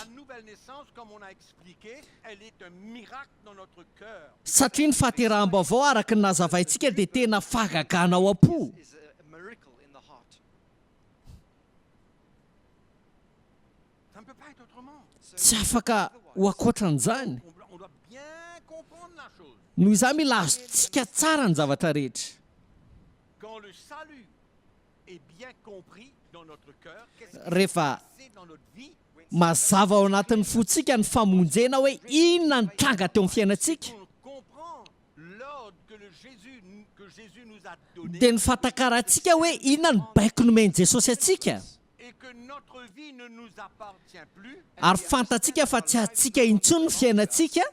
Satria ny fahateraham-baovao araka ny nazavaintsika dia tena fahagagana ao am-po. Tsy afaka ho ankoatran'izany. Noho izany mila azontsika tsara ny zavatra rehetra. Rehefa mazava ao anatin'ny fontsika ny famonjena hoe inona ny tranga teo amin'ny fiainantsika, dia ny fahatakarantsika hoe inona ny baiko nomen'i Jesosy antsika, ary fantatsika fa tsy antsika intsony ny fiainantsika,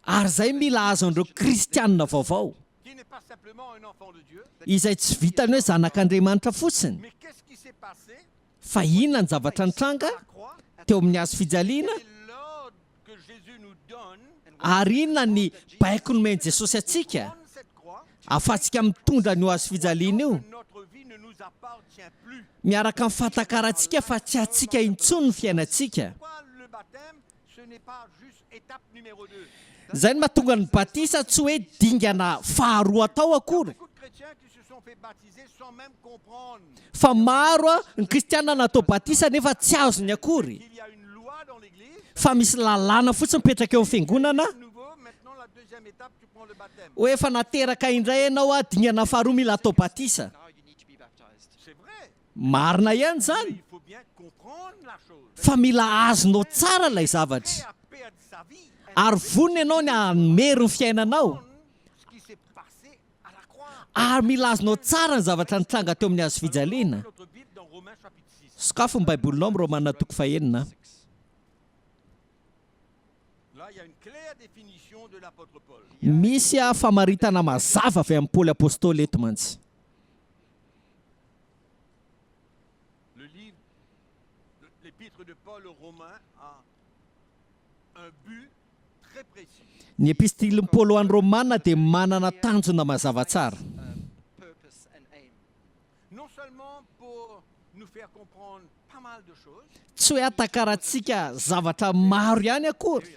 Ary izay mila azon'ireo kristiana vaovao, izay tsy vitan'ny hoe zanak'Andriamanitra fotsiny, fa inona ny zavatra nitranga teo amin'ny hazo fijaliana, ary inona ny baiko nomen'i Jesosy antsika ahafahantsika mitondra an'io hazo fijaliana io, miaraka amin'ny fahatakarantsika fa tsy antsika intsony ny fiainantsika. Izay no mahatonga ny batisa tsy hoe dingana faharoa atao akory, fa maro ny kristiana natao batisa nefa tsy azony akory fa misy lalàna fotsiny mipetraka eo amin'ny fiangonana hoe efa nateraka indray ianao, dingana faharoa mila atao batisa. Marina ihany izany fa mila azonao tsara ilay zavatra ary vonona ianao ny hamery ny fiainanao ary mila azonao tsara ny zavatra nitranga teo amin'ny hazo fijaliana. Sokafy ny Baibolinao amin'ny Romana toko fahenina. Misy famaritana mazava avy amin'i Paoly Apostoly eto mantsy. Le livre, l'épître de Paul aux Romains a un but très précis. Ny epistilin'i Paoly ho an'ny Romana dia manana tanjona mazava tsara. Non seulement pour nous faire comprendre pas mal de choses. Tsy hoe hatakarantsika zavatra maro ihany akory.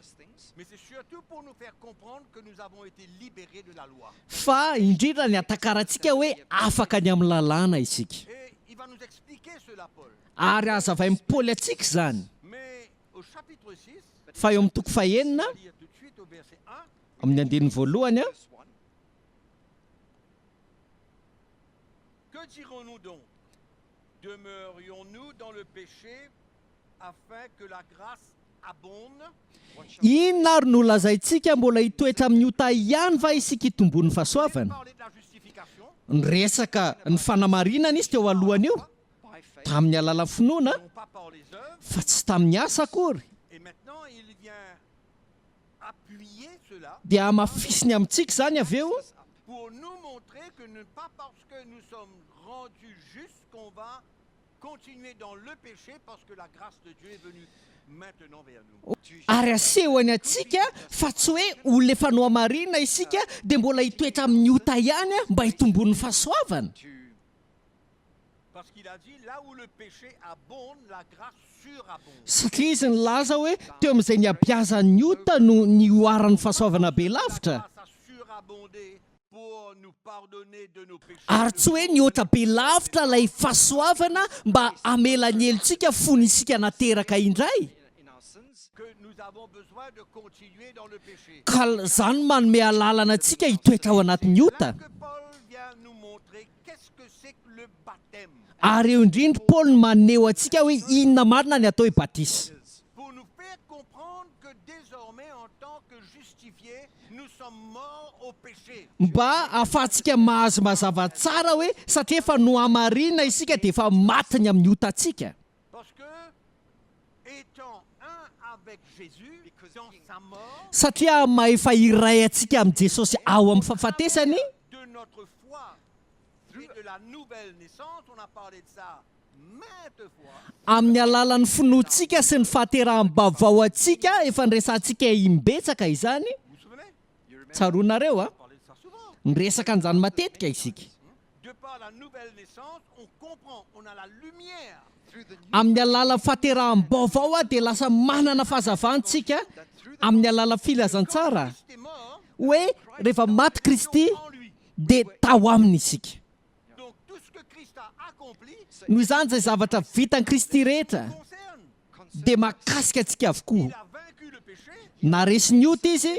Mais c'est surtout pour nous faire comprendre que nous avons été libérés de la loi. Fa indrindra ny hatakarantsika hoe afaka ny amin'ny lalàna isika. Et il va nous expliquer cela Paul. Ary hazavain'i Paoly antsika izany. Mais au chapitre 6, Fa eo amin'ny toko fahenina, on va lire tout de suite au verset 1. amin'ny andininy voalohany, Que dirons-nous donc? Demeurions-nous dans le péché afin que la grâce abonde? Inona ary no lazaintsika, mbola hitoetra amin'ny ota ihany va isika hitomboan'ny fahasoavana? Niresaka ny fanamarinana izy teo alohan'io, tamin'ny alalan'ny finoana, fa tsy tamin'ny asa akory. Dia hamafisiny amintsika izany avy eo. Ary asehony antsika fa tsy hoe olona efa nohamarinina isika dia mbola hitoetra amin'ny ota ihany mba hitomboan'ny fahasoavana. Satria izy nilaza hoe teo amin'izay nihabiazan'ny ota no nihoaran'ny fahasoavana be lavitra. Ary tsy hoe nihoatra be lavitra ilay fahasoavana mba hamela ny helotsika fony isika nateraka indray. Ka izany no manome alalana antsika hitoetra ao anatin'ny ota. Ary eo indrindra Paoly no maneho antsika hoe inona marina ny atao hoe batisa. Mba hahafahantsika mahazo mazava tsara hoe satria efa nohamarinina isika dia efa maty ny amin'ny otantsika. Satria maha efa iray antsika amin'i Jesosy ao amin'ny fahafatesany, Amin'ny alalan'ny finoantsika sy ny fahateraham-baovao antsika, efa niresahantsika imbetsaka izany, tsaroanareo an? Niresaka an'izany matetika isika. Amin'ny alalan'ny fahateraham-baovao dia lasa manana fahazavana isika amin'ny alalan'ny filazantsara hoe rehefa maty Kristy dia tao aminy isika. Noho izany izay zavatra vitan'i Kristy rehetra dia mahakasika antsika avokoa. Naresy ny ota Izy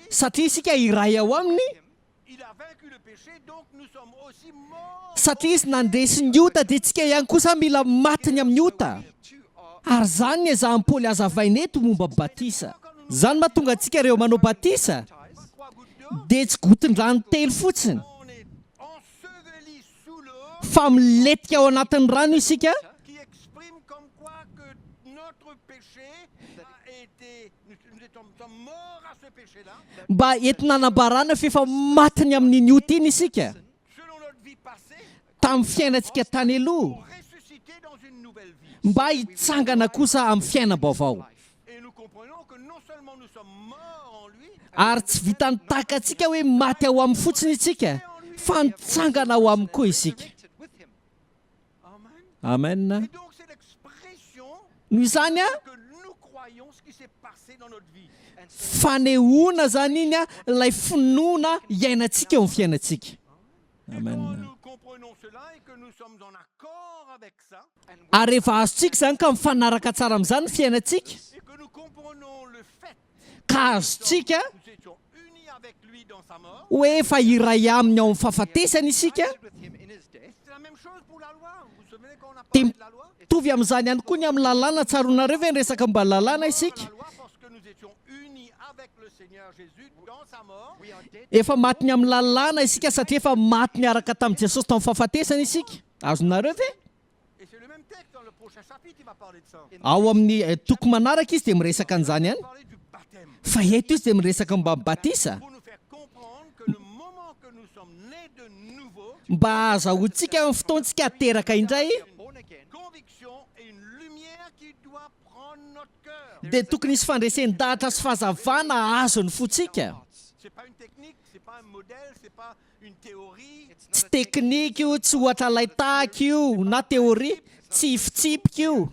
satria isika iray ao Aminy, satria Izy nandresy ny ota dia isika ihany kosa mila maty ny amin'ny ota. Ary izany no ezahan'i Paoly hazavaina eto momba ny batisa. Izany mahatonga antsika rehefa manao batisa dia tsy gotin-drano telo fotsiny fa milentika ao anatin'ny rano isika mba entina hanambarana fa efa maty ny amin'iny ota iny isika tamin'ny fiainantsika tany aloha mba hitsangana kosa amin'ny fiainam-baovao. Ary tsy vitan'ny takantsika hoe maty ao aminy fotsiny isika, fa nitsangana ao aminy koa isika. Amen. Noho izany, fanehoana izany iny ilay finoana iainantsika eo amin'ny fiainantsika. Amen. Ary rehefa azontsika izany ka mifanaraka tsara amin'izany ny fiainantsika, ka azontsika hoe efa iray aminy ao amin'ny fahafatesany isika, dia mitovy amin'izany ihany koa ny amin'ny lalàna. Tsaroanareo ve ny resaka momba ny lalàna isika? Efa maty ny amin'ny lalàna isika satria efa maty niaraka tamin'i Jesosy tamin'ny fahafatesany isika. Azonareo ve? Ao amin'ny toko manaraka izy dia miresaka an'izany ihany. Fa eto izy dia miresaka momba ny batisa. Mba hahazahoantsika amin'ny fotoantsika hateraka indray, dia tokony hisy fandresen-dahatra sy fahazavana hahazo ny fontsika. Tsy teknika io, tsy ohatra alain-tahaka io, na teoria, tsy fitsipika io,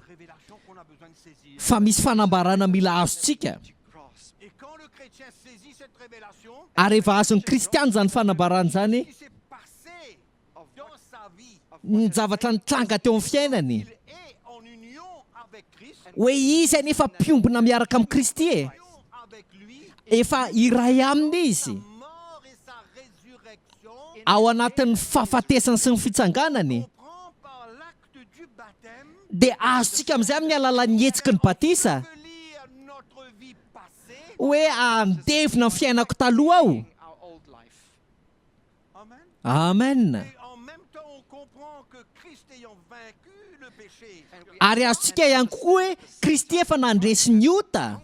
fa misy fanambarana mila azontsika. Ary rehefa azon'ny kristiana izany fanambarana izany, ny zavatra nitranga teo amin'ny fiainany, hoe izy anie efa mpiombona miaraka amin'i Kristy e, efa iray aminy izy, ao anatin'ny fahafatesany sy ny fitsanganany, dia azontsika amin'izay amin'ny alalan'ny hetsiky ny batisa, hoe handevina ny fiainako taloha aho. Amen. Ary azontsika ihany koa hoe Kristy efa nandresy ny ota.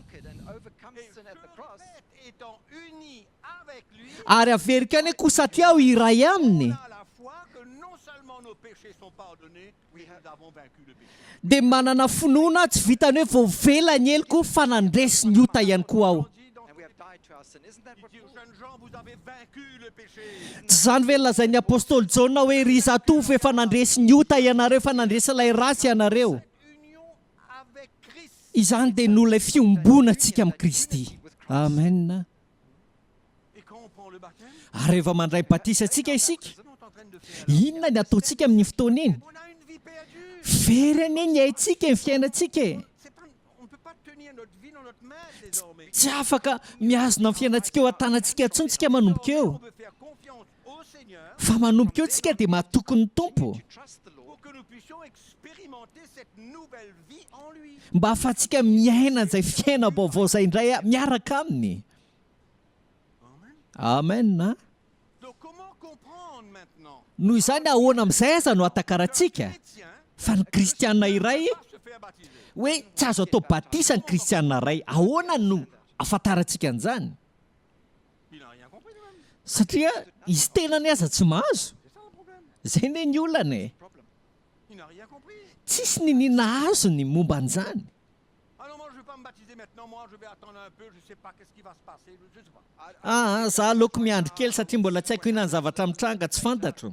Ary averiko ihany hoe koa satria aho iray aminy. Dia manana finoana aho, tsy vitan'ny hoe voavela ny heloko fa nandresy ny ota ihany koa aho. Tsy izany ve no lazain'ny apostoly Jaona hoe, Ry zatovo, efa nandresy ny ota ianareo, efa nandresy ilay ratsy ianareo. Izany dia noho ilay fiombonantsika amin'i Kristy. Amen. Ary rehefa mandray batisa antsika isika, inona ny ataontsika amin'iny fotoana iny? Very anie ny aintsika e, ny fiainantsika e! Tsy afaka mihazona ny fiainantsika eo an-tanantsika intsony isika manomboka eo. Fa manomboka eo tsika dia matoky ny Tompo. Mba ahafahantsika miaina an'izay fiainam-baovao izay indray miaraka Aminy. Amen a. Noho izany ahoana amin'izay aza no ahatakarantsika fa ny kristiana iray hoe tsy azo atao batisa ny kristiana iray? Ahoana no ahafantarantsika an'izany? Satria izy tenany aza tsy mahazo. Izay anie ny olana e. Tsisy niniana azony momba an'izany. Aa, za aleoko miandry kely satria mbola tsy haiko inona ny zavatra mitranga, tsy fantatro.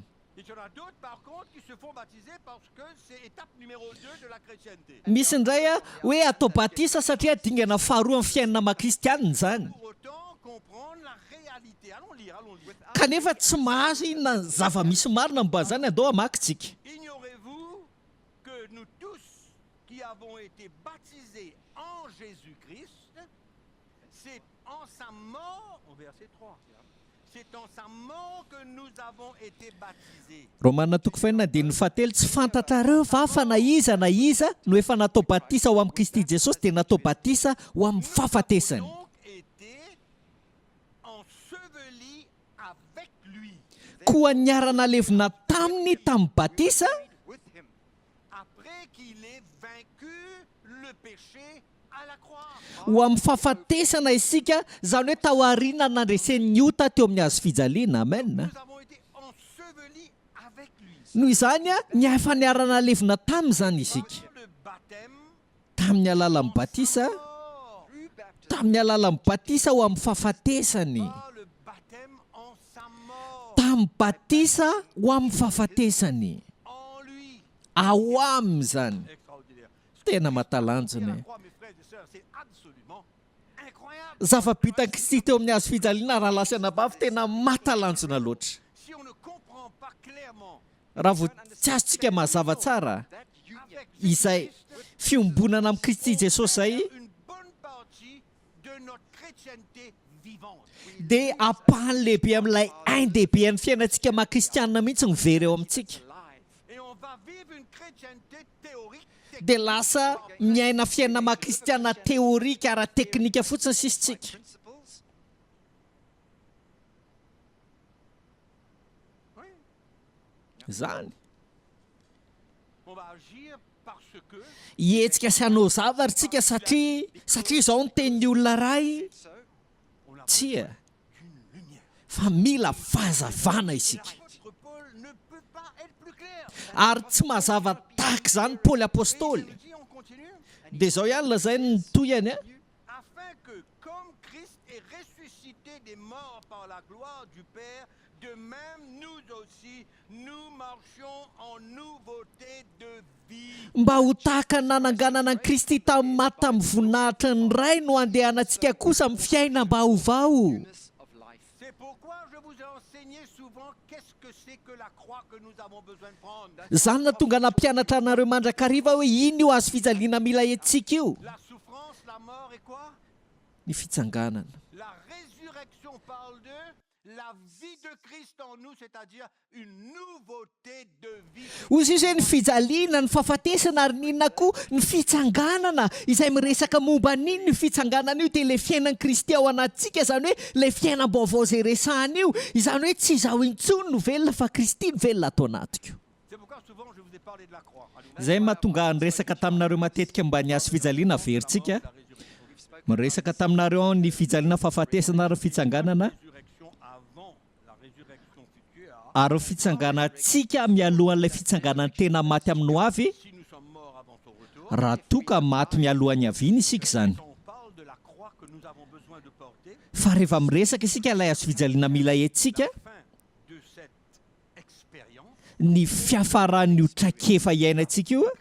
Misy indray hoe atao batisa satria dingana faharoa amin'ny fiainana maha kristianina izany. Kanefa tsy mahazo inona ny zava-misy marina momba an'izany, andao hamaky tsika. Romana toko fahenina andininy fahatelo Tsy fantatrareo va fa na iza na iza no efa natao batisa ho amin'i Kristy Jesosy dia natao batisa ho amin'ny fahafatesany. Koa niara-nalevina taminy tamin'ny batisa. Ho amin'ny fahafatesana isika, izany hoe taoriana nandreseny ny ota teo amin'ny hazo fijaliana. Amen. Noho izany, ny efa niara-nalevina taminy izany isika. Tamin'ny alalan'ny batisa, tamin'ny alalan'ny batisa ho amin'ny fahafatesany. Tamin'ny batisa ho amin'ny fahafatesany. Ao aminy izany. Tena mahatalanjona e! Zava-bitan'i Kristy teo amin'ny hazo fijaliana rahalahy sy anabavy tena mahatalanjona loatra. Raha vao tsy azontsika mazava tsara izay fiombonana amin'i Kristy Jesosy izay, dia ampahany lehibe amin'ilay ain-dehibe an'ny fiainantsika maha kristianina mihitsy no very eo amintsika. Dia lasa miaina fiainana maha kristiana teorika ara-teknika fotsiny sisa isika. Izany. Hihetsika sy hanao zavatra isika satria satria izao ny tenin'ny olona iray. Tsia. Fa mila fahazavana isika. Ary tsy mazava tahaka izany Paoly Apostoly. Dia izao ihany lazainy ny tohiny. Afin que, comme Christ est ressuscité des morts par la gloire du Père, de même nous aussi, nous marchions en nouveauté de vie. Mba ho tahaka ny nananganana an'i Kristy tamin'ny maty tamin'ny voninahitry ny Ray no handehanantsika kosa amin'ny fiainam-baovao. C'est pourquoi je vous ai enseigné souvent qu'est-ce que c'est que la croix que nous avons besoin de prendre. Izany no nahatonga nampianatra anareo mandrakariva hoe inona io hazo fijaliana mila entintsika io? La souffrance, la mort et quoi? Ny fitsanganana. La résurrection parle de la vie de Christ en nous, c'est-à-dire une nouveauté de vie. Hoy Jesosy hoe ny fijaliana, ny fahafatesana ary ny inona koa? Ny fitsanganana, izay miresaka momba an'inona io fitsanganana io dia ilay fiainan'i Kristy ao anatintsika, izany hoe ilay fiainam-baovao izay resahana io, izany hoe tsy izaho intsony no velona fa Kristy no velona ato anatiko. Izay no mahatonga ahy niresaka taminareo matetika momba ny hazo fijaliana averintsika. Miresaka taminareo aho ny fijaliana, fahafatesana ary ny fitsanganana. Ary ny fitsanganantsika mialohan'ilay fitsanganan'ny tena maty amin'ny hoavy, raha toa ka maty mialohan'ny haviany isika izany. Fa rehefa miresaka isika ilay hazofijaliana mila entintsika, ny fiafaran'io traikefa iainantsika io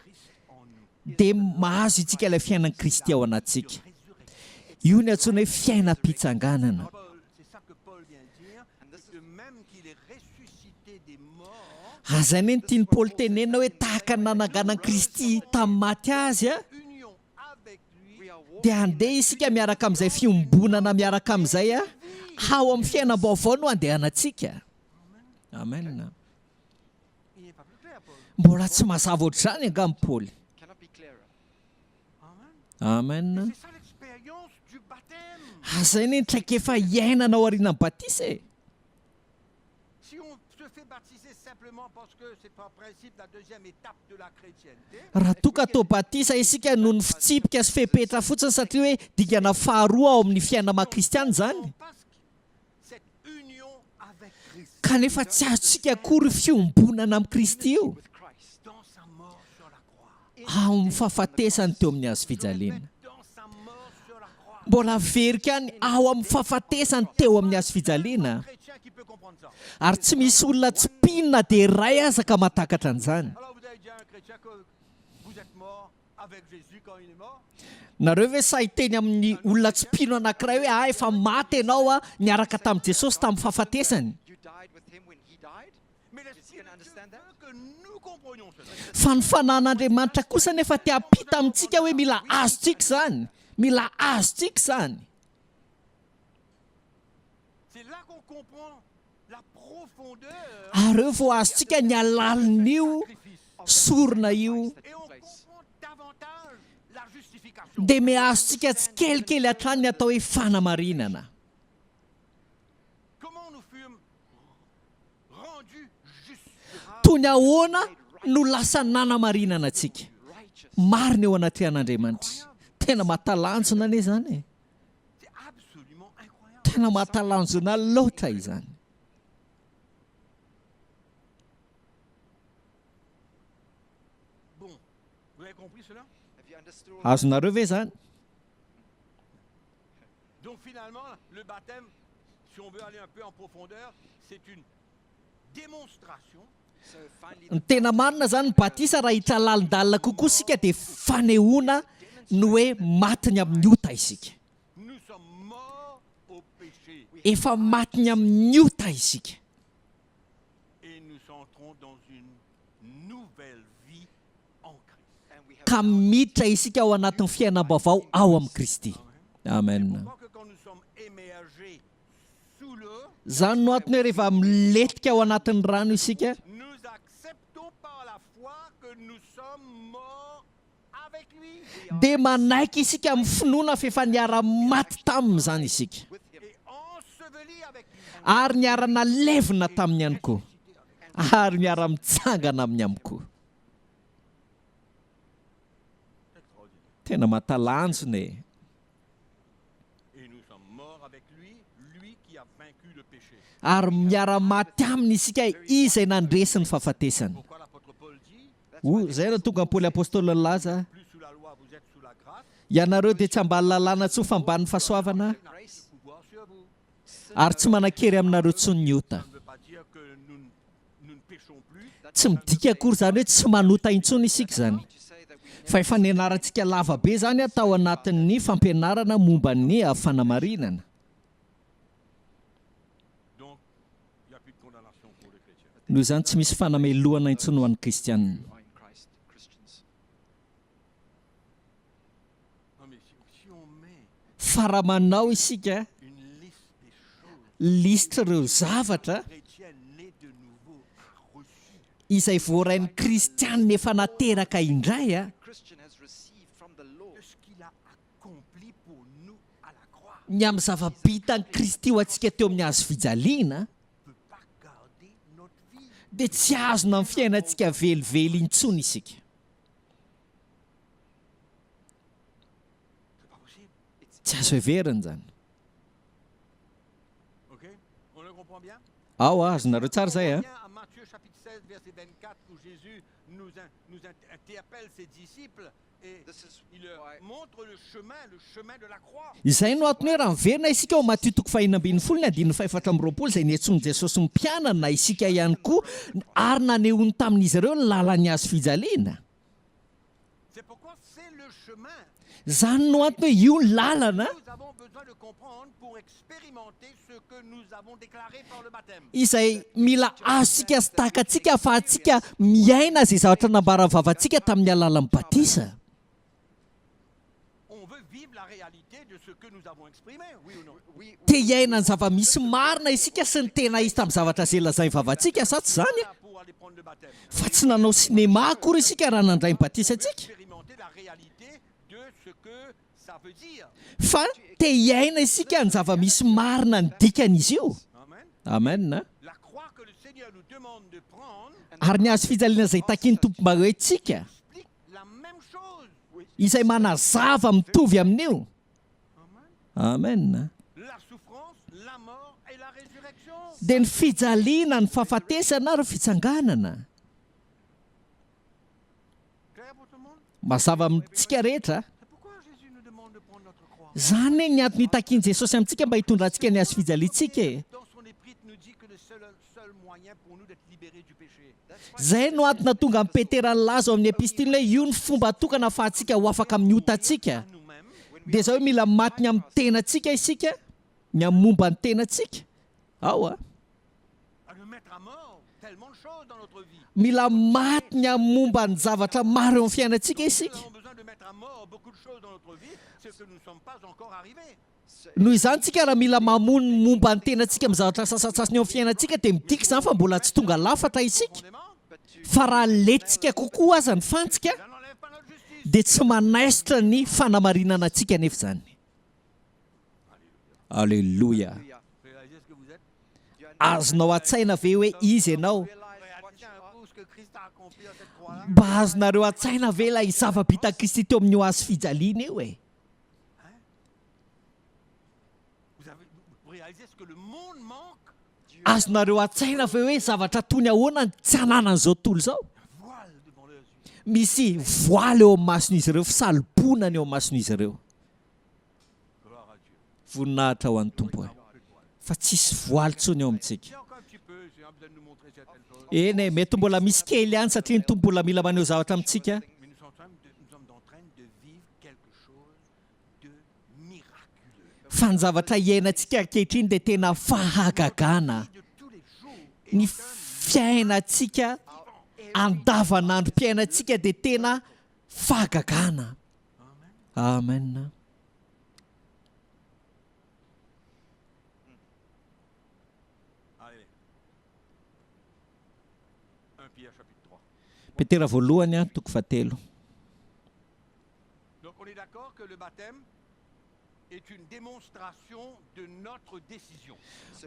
dia mahazo isika ilay fiainan'i Kristy ao anatintsika. Io ny antsoina hoe fiainam-pitsanganana. Aza anie ny tian'i Paoly tenenina hoe tahaka ny nananganan'i Kristy tamin'ny maty azy a! Dia handeha isika miaraka amin'izay fiombonana miaraka amin'izay a! Ao amin'ny fiainam-baovao no handehanantsika. Amen. Mbola tsy mazava ohatr'izany angamba Paoly. Amen. Izay anie ny traikefa iainana ao aorianan'ny batisa e! Raha toa ka atao batisa isika noho ny fitsipika sy fepetra fotsiny satria hoe dingana faharoa ao amin'ny fiainana maha kristiana izany, kanefa tsy azontsika akory io fiombonana amin'i Kristy io ao amin'ny fahafatesany teo amin'ny hazo fijaliana. Mbola averiko ihany, ao amin'ny fahafatesany teo amin'ny hazo fijaliana. Ary tsy misy olona tsy mpino na dia iray aza ka mahatakatra an'izany. Nareo ve sahy hiteny amin'ny olona tsy mpino anankiray hoe, ah, efa maty ianao niaraka tamin'i Jesosy tamin'ny fahafatesany? Fa ny Fanahin'Andriamanitra kosa anefa te hampita amintsika hoe mila azontsika izany, mila azontsika izany. Ary eo vao azontsika ny halalin'io sorona io, dia miha-azontsika tsikelikely hatrany ny atao hoe fanamarinana. Toy ny ahoana no lasa nanamarinana antsika? Marina eo anatrehan'Andriamanitra. Tena mahatalanjona anie izany e! Tena mahatalanjona loatra izany. Azonareo ve izany? Donc finalement, le baptême, si on veut aller un peu en profondeur, c'est une démonstration. Ny tena marina izany, ny batisa raha hiditra lalindalina kokoa isika dia fanehoana ny hoe maty ny amin'ny ota isika. Nous sommes morts au péché. Efa maty ny amin'ny ota isika. Et nous entrons dans une nouvelle vie en Christ. Ka miditra isika ao anatin'ny fiainam-baovao ao amin'i Kristy. Amen. Izany no antony hoe rehefa milentika ao anatin'ny rano isika, dia manaiky isika amin'ny finoana fa efa niara-maty taminy izany isika, ary niara-nalevina taminy ihany koa, ary miara-mitsangana aminy ihany koa. Tena mahatalanjona e! Ary miara-maty aminy isika izay nandresy ny fahafatesana. Hoy, izay no tonga Paoly Apostoly nilaza, Ianareo dia tsy ambany lalàna intsony fa ambanin'ny fahasoavana, ary tsy manan-kery aminareo intsony ny ota. Tsy midika akory izany hoe tsy manota intsony isika izany. Fa efa nianarantsika lava be izany tao anatin'ny fampianarana momba ny fanamarinana. Noho izany tsy misy fanamelohana intsony ho an'ny kristiana. Fa raha manao isika lisitr'ireo zavatra izay voarain'ny kristiana efa nateraka indray, ny amin'ny zava-bitan'i Kristy ho antsika teo amin'ny hazo fijaliana, dia tsy azona amin'ny fiainantsika velively intsony isika. Tsy azo heverina izany. Ao, azonareo tsara izay a? Izay no antony hoe raha miverina isika ao Matio toko fahenina ambin'ny folo ny andininy fahefatra amby roapolo izay niantsoan'i Jesosy ny mpianany na isika ihany koa ary nanehoany tamin'izy ireo ny lalan'ny hazo fijaliana. Izany no antony hoe io ny lalana izay mila azontsika sy takatsika ahafahantsika miaina izay zavatra nambaran'ny vavantsika tamin'ny alalan'ny batisa. Te hiaina ny zava-misy marina isika sy ny tena izy tamin'ny zavatra izay lazain'ny vavantsika, sa tsy izany? Fa tsy nanao sinema akory isika raha nandray ny batisantsika. Fa te hiaina isika ny zava-misy marina ny dikan'izy io. Amen. Ary ny hazo fijaliana izay takian'ny Tompo mba ho entintsika. Izay manazava mitovy amin'io. Amen. Dia ny fijaliana, ny fahafatesana ary ny fitsanganana. Mazava amintsika rehetra. Izany ny antony itakian'i Jesosy amintsika mba hitondrantsika ny hazo fijaliantsika e. Izay no antony nahatonga an'i Petera nilaza ao amin'ny epistiliny hoe io no fomba tokana ahafahantsika ho afaka amin'ny otantsika. Dia izao hoe mila maty ny amin'ny tenantsika isika, ny amin'ny momba ny tenantsika. Ao a. Mila maty ny amin'ny momba ny zavatra maro eo amin'ny fiainantsika isika. Noho izany tsika raha mila mamono ny momba ny tenantsika amin'ny zavatra sasantsasany eo amin'ny fiainantsika dia midika izany fa mbola tsy tonga lafatra isika. Fa raha lentsika kokoa aza ny fantsika dia tsy manaisotra ny fanamarinana antsika anefa izany. Aleloia! Azonao an-tsaina ve hoe iza ianao? Mba azonareo an-tsaina ve ilay zava-bitan'i Kristy teo amin'io hazo fijaliana io e? Azonareo an-tsaina ve hoe zavatra toy ny ahoana ny tsy ananan'izao tontolo izao? Misy voaly eo amin'ny mason'izy ireo, fisalobonana eo amin'ny mason'izy ireo. Voninahitra ho an'ny Tompo e! Fa tsisy voaly intsony eo amintsika. Eny e, mety mbola misy kely ihany satria ny Tompo mbola mila maneho zavatra amintsika. Fa ny zavatra iainantsika ankehitriny dia tena fahagagana. Ny fiainantsika andavanandrom-piainantsika dia tena fahagagana. Amen. Petera voalohany, toko fahatelo. Donc on est d'accord que le baptême est une démonstration de notre décision.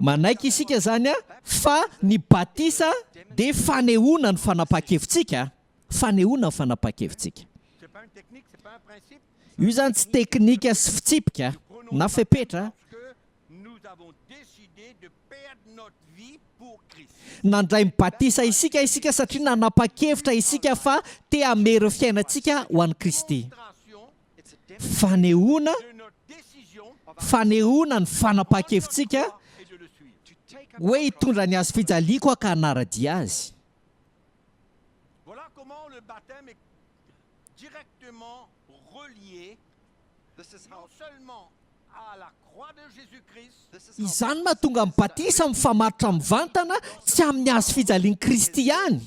Manaiky isika izany fa ny batisa dia fanehoana ny fanapahan-kevitsika, fanehoana ny fanapahan-kevitsika. C'est pas une technique, c'est pas un principe. Io izany tsy teknika sy fitsipika na fepetra. Parce que nous avons décidé de perdre notre vie pour Christ. Nandray ny batisa isika isika satria nanapa-kevitra isika fa te hamery ny fiainantsika ho an'i Kristy. Fanehoana, fanehoana ny fanapahan-kevitsika hoe hitondra ny hazo fijaliako aho ka hanara-dia Azy. Voilà comment le baptême est directement relié non seulement Izany no mahatonga ny batisa mifamatotra mivantana tsy amin'ny hazo fijalian'i Kristy ihany,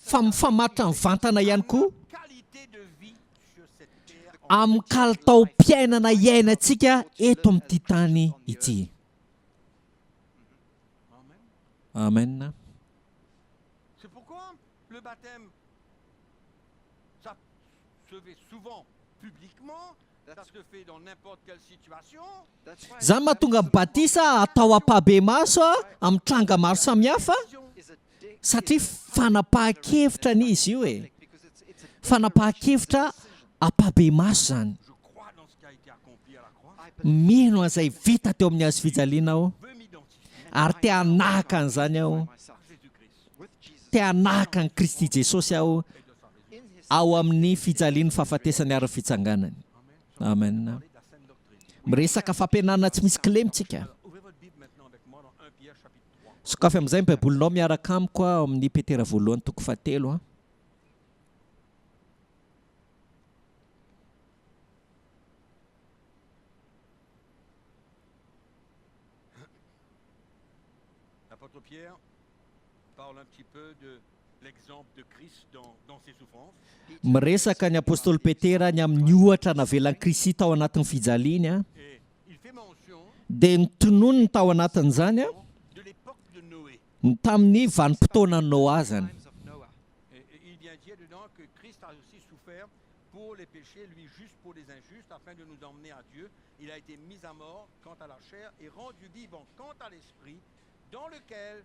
fa mifamatotra mivantana ihany koa amin'ny kalitaom-piainana iainantsika eto amin'ity tany ity. Amen. Izany mahatonga ny batisa atao ampahibemaso amin'ny tranga maro samihafa satria fanapahan-kevitra anie izy io e. Fanapahan-kevitra ampahibemaso izany. Mino an'izay vita teo amin'ny hazo fijaliana aho ary te hanahaka an'izany aho. Te hanahaka an'i Kristy Jesosy aho ao amin'ny fijaliany, fahafatesany ary ny fitsanganany. Amen. Miresaka fampianarana tsy misy kilema tsika. Sokafy amin'izay ny Baibolinao miaraka amiko ao amin'ny Petera voalohany toko fahatelo. L'apôtre Pierre parle un petit peu de l'exemple de Christ dans, dans ses souffrances. Miresaka ny apostoly Petera ny amin'ny ohatra navelan'i Kristy tao anatin'ny fijaliany, dia notononiny tao anatin'izany ny tamin'ny vanim-potoanan'i Noa izany. Pour les péchés, lui juste pour les injustes, afin de nous emmener à Dieu. Il a été mis à mort quant à la chair et rendu vivant quant à l'esprit, dans lequel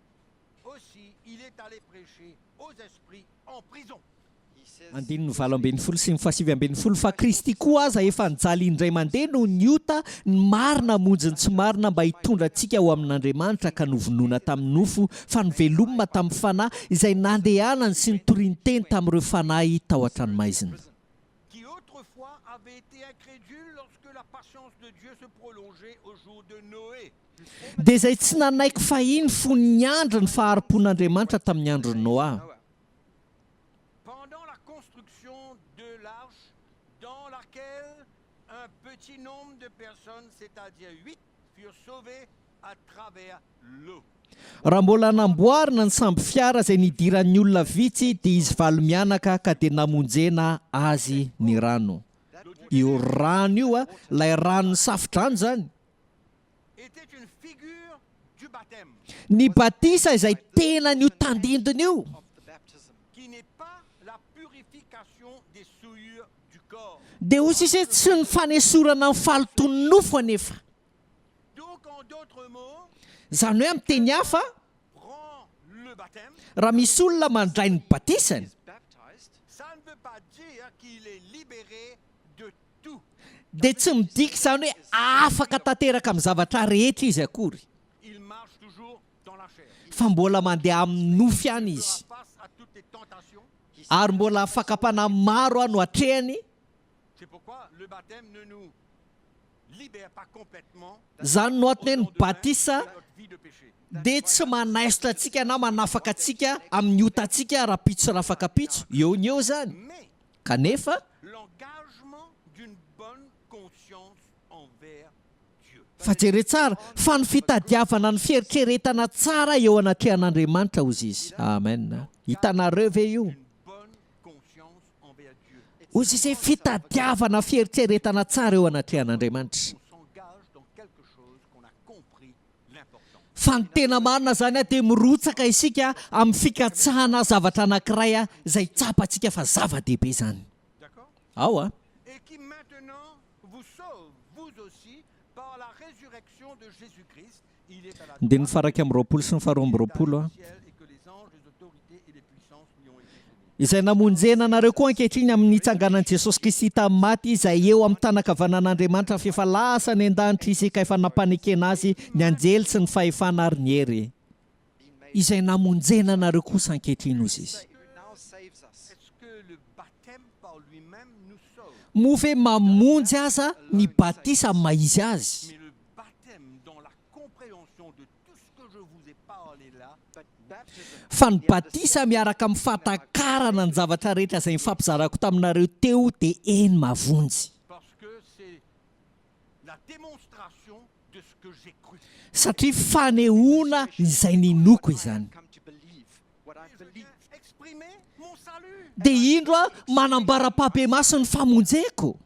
aussi il est allé prêcher aux esprits en prison. Andininy 18 sy ny fahasivy ambin'ny folo, Fa Kristy koa aza efa nijaly indray mandeha noho ny ota, ny marina hamonjy ny tsy marina, mba hitondra antsika ho amin'Andriamanitra, ka novonoina tamin'ny nofo, fa novelomina tamin'ny fanahy, izay nandehanany sy nitoriany teny tamin'ireo fanahy tao an-tranomaizina. Qui autrefois avait été incrédule lorsque la patience de Dieu se prolongeait au jour de Noé. Dia izay tsy nanaiky fahiny fony niandry ny fahari-pon'Andriamanitra tamin'ny andron'i Noa. Pendant la construction de l'arche, dans laquelle un petit nombre de personnes, c'est-à-dire huit, furent sauvées à travers l'eau. Raha mbola namboarina ny sambo fiara izay nidiran'ny olona vitsy, dia izy valo mianaka ka dia namonjena azy ny rano. Io rano io, a, ilay rano ny safodrano izany. Était une figure du baptême. Ny batisa izay tenan'io tandindona io. Qui n'est pas la purification des souillures du corps. Dia hoy sisa hoe tsy ny fanesorana ny fahalotoan'ny nofo anefa. Donc en d'autres mots, Izany hoe amin'ny teny hafa, prend le baptême, raha misy olona mandray ny batisany, ça ne veut pas dire qu'il est libéré de tout. dia tsy midika izany hoe afaka tanteraka amin'ny zavatra rehetra izy akory. Il marche toujours dans la chair. Fa mbola mandeha amin'ny nofo ihany Il izy. fera face à toutes les tentations. Ary mbola fakam-panahy maro no atrehany. C'est pourquoi le baptême ne nous libère pas complètement Izany no antony hoe ny batisa de notre vie de péché. dia tsy manaisotra antsika na manafaka antsika amin'ny otantsika rahampitso sy rahafakampitso, eo ny eo izany. Mais Kanefa, l'engagement d'une bonne conscience envers Dieu. Fa jereo tsara, fa ny fitadiavana ny fieritreretana tsara eo anatrehan'Andriamanitra, hozy izy. Amen. Hitanareo ve io? Une bonne conscience envers Dieu. Hozy izy hoe fitadiavana fieritreretana tsara eo anatrehan'Andriamanitra. On s'engage dans quelque chose qu'on a compris l'importance. Fa ny tena marina izany dia mirotsaka isika amin'ny fikatsahana zavatra anankiray izay tsapantsika fa zava-dehibe izany. D'accord? Ao a. Et qui maintenant vous sauve, vous aussi, par la résurrection de Jésus-Christ. Il est à la Andininy faha-21 sy ny faha-22 a. ciel et que les anges, les autorités et les puissances lui ont été soumis. Izay namonjena anareo koa ankehitriny amin'ny nitsanganan'i Jesosy Kristy tamin'ny maty, izay eo amin'ny tanan-kavanan'Andriamanitra, fa efa lasa any an-danitra Izy ka efa nampanekena Azy ny anjely sy ny fahefana ary ny hery. Izay namonjena anareo kosa ankehitriny, hozy Izy. Est-ce que le baptême par lui-même nous sauve? Moa ve mamonjy aza ny batisa amin'ny maha izy azy? Mais le baptême dans la compréhension de tout ce que je vous ai parlé là, Fa ny batisa miaraka amin'ny fahatakarana ny zavatra rehetra izay nifampizarako taminareo teo dia eny mahavonjy. parce que c'est la démonstration de ce que j'ai cru. Satria fanehoana izay ninoako izany. Et je viens exprimer mon salut. Dia indro aho manambara ampahibemaso ny famonjeko.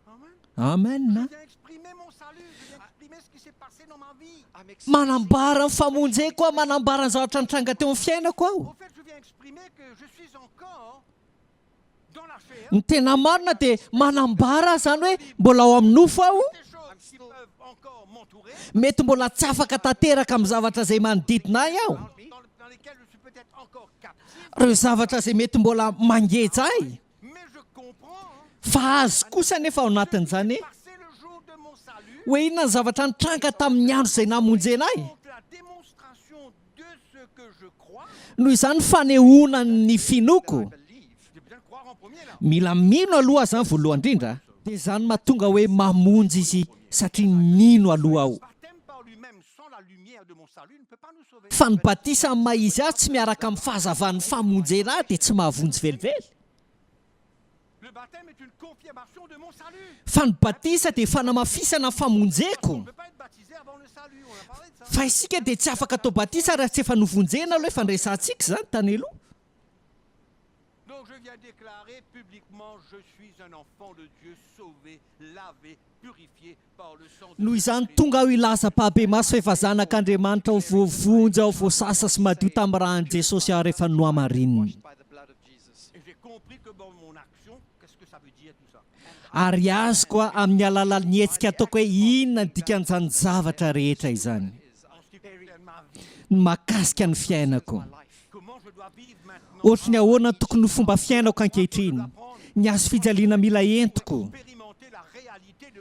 Amen. Amen. Je viens exprimer mon salut, je viens exprimer ce qui s'est passé dans ma vie. Manambara ny famonjeko aho, manambara ny zavatra nitranga teo amin'ny fiainako aho. Au fait, je viens exprimer que je suis encore dans la chair. Ny tena marina dia manambara izany hoe mbola ao amin'ny nofo aho. Des choses qui peuvent encore m'entourer, Mety mbola tsy afaka tanteraka amin'ny zavatra izay manodidina ahy aho. dans lesquelles je suis peut-être encore captif, Ireo zavatra izay mety mbola mangeja ahy. mais je comprends hein, Fa azo kosa nefa ao anatin'izany passé le jour de mon salut, hoe inona ny zavatra nitranga tamin'ny andro izay namonjena ahy. donc la démonstration de ce que je crois, Noho izany fanehoana ny finoako. j'ai besoin de croire en premier là. Mila mino aloha zany voalohany indrindra. Dia izany mahatonga hoe mamonjy izy satria mino aloha aho. Baptême par lui-même sans la lumière de mon Fa ny batisa amin'ny maha izy azy tsy miaraka amin'ny fahazavan'ny famonjena ahy dia tsy mahavonjy velively. Fa ny batisa dia fanamafisana ny famonjeko. Fa isika dia tsy afaka atao batisa raha tsy efa novonjena aloha, efa niresahantsika izany tany aloha. Donc je viens déclarer publiquement je suis un enfant de Dieu sauvé, lavé, purifié par le sang de Noho izany Jésus-Christ. tonga aho hilaza ampahibemaso fa efa zanak'Andriamanitra aho, voavonjy aho, voasasa sy madio tamin'ny ràn'i Jesosy aho ary efa nohamarininy. Et j'ai compris que bon mon action, qu'est-ce que ça veut dire tout ça? Ary azoko amin'ny alalan'ny hetsika ataoko hoe inona ny dikan'izany zavatra rehetra izany. En ce qui concerne ma vie, Ny mahakasika ny fiainako. Comment Ohatry ny ahoana no tokony ho fomba fiainako ankehitriny? Ny hazo fijaliana mila entiko,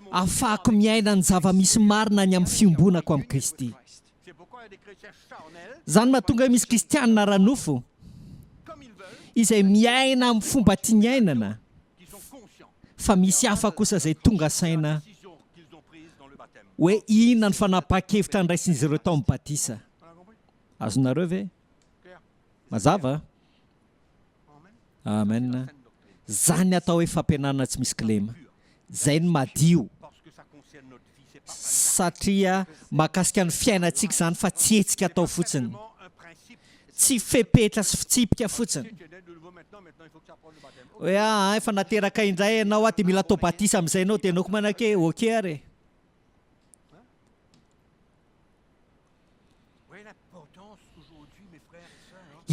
ahafahako miaina ny zava-misy marina ny amin'ny fiombonako amin'i Kristy. Izany no mahatonga hoe misy kristianina ara-nofo izay miaina amin'ny fomba tiany iainana, fa misy hafa kosa izay tonga saina hoe inona ny fanapahan-kevitra noraisin'izy ireo tao amin'ny batisa. Azonareo ve? Mazava? Amen. Zany ny atao hoe fampianarana tsy misy kilema. Zay ny madio. Satria mahakasika ny fiainantsika izany fa tsy hetsika atao fotsiny. Tsy fepetra sy fitsipika fotsiny. Hoe aa efa nateraka indray ianao dia mila atao batisa amin'izay ianao dia ianao koa manake ok ary e.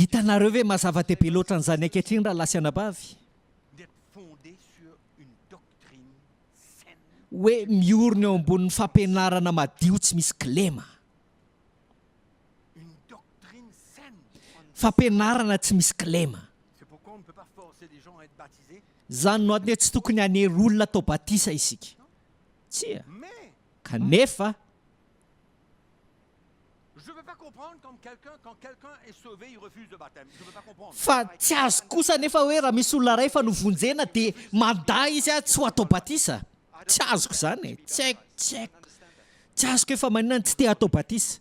Hitanareo ve maha zava-dehibe loatra an'izany ankehitriny rahalahy sy anabavy? Hoe miorina eo ambonin'ny fampianarana madio tsy misy kilema. Fampianarana tsy misy kilema. Izany no antony hoe tsy tokony hanery olona atao batisa isika. Tsia. Kanefa. Fa tsy azo kosa anefa hoe raha misy olona iray efa novonjena dia mandà izy tsy ho atao batisa. Tsy azoko izany e. Tsy haiko, tsy haiko. Tsy azoko hoe fa maninona no tsy te hatao batisa.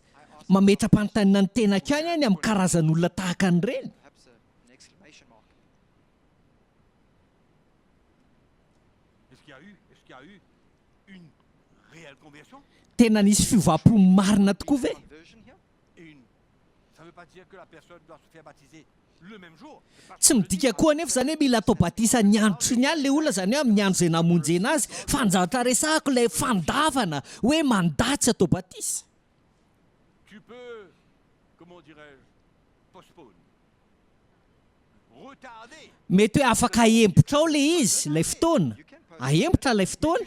Mametra-panontaniana ny tenako ihany aho ny amin'ny karazan'olona tahaka an'ireny. Tena nisy fiovam-po marina tokoa ve? Tsy midika koa anefa izany hoe mila atao batisa ny andro sy ny alina ilay olona, izany hoe amin'ny andro izay namonjena azy, fa ny zavatra resahako ilay fandavana hoe mandà tsy atao batisa. Mety hoe afaka ahembotra ao ilay izy, ilay fotoana. Ahembotra ilay fotoana.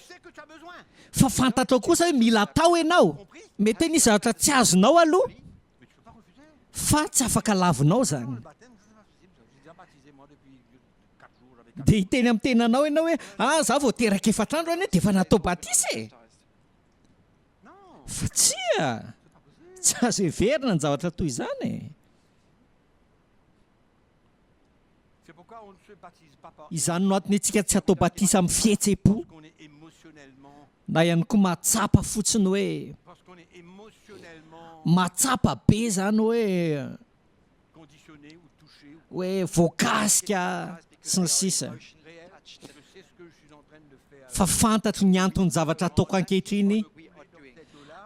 Fa fantatrao kosa hoe mila atao ianao. Mety hoe nisy zavatra tsy azonao aloha, fa tsy afaka lavinao izany. Dia hiteny amin'ny tenanao ianao hoe, ah, za vao teraka efatra andro anie dia efa natao batisa e! Fa tsia! Tsy azo heverina ny zavatra toy izany e! Izany no antony antsika tsy atao batisa amin'ny fihetseham-po na ihany koa mahatsapa fotsiny hoe mahatsapa be izany hoe hoe voakasika sy ny sisa fa fantatro ny anton'ny zavatra ataoko ankehitriny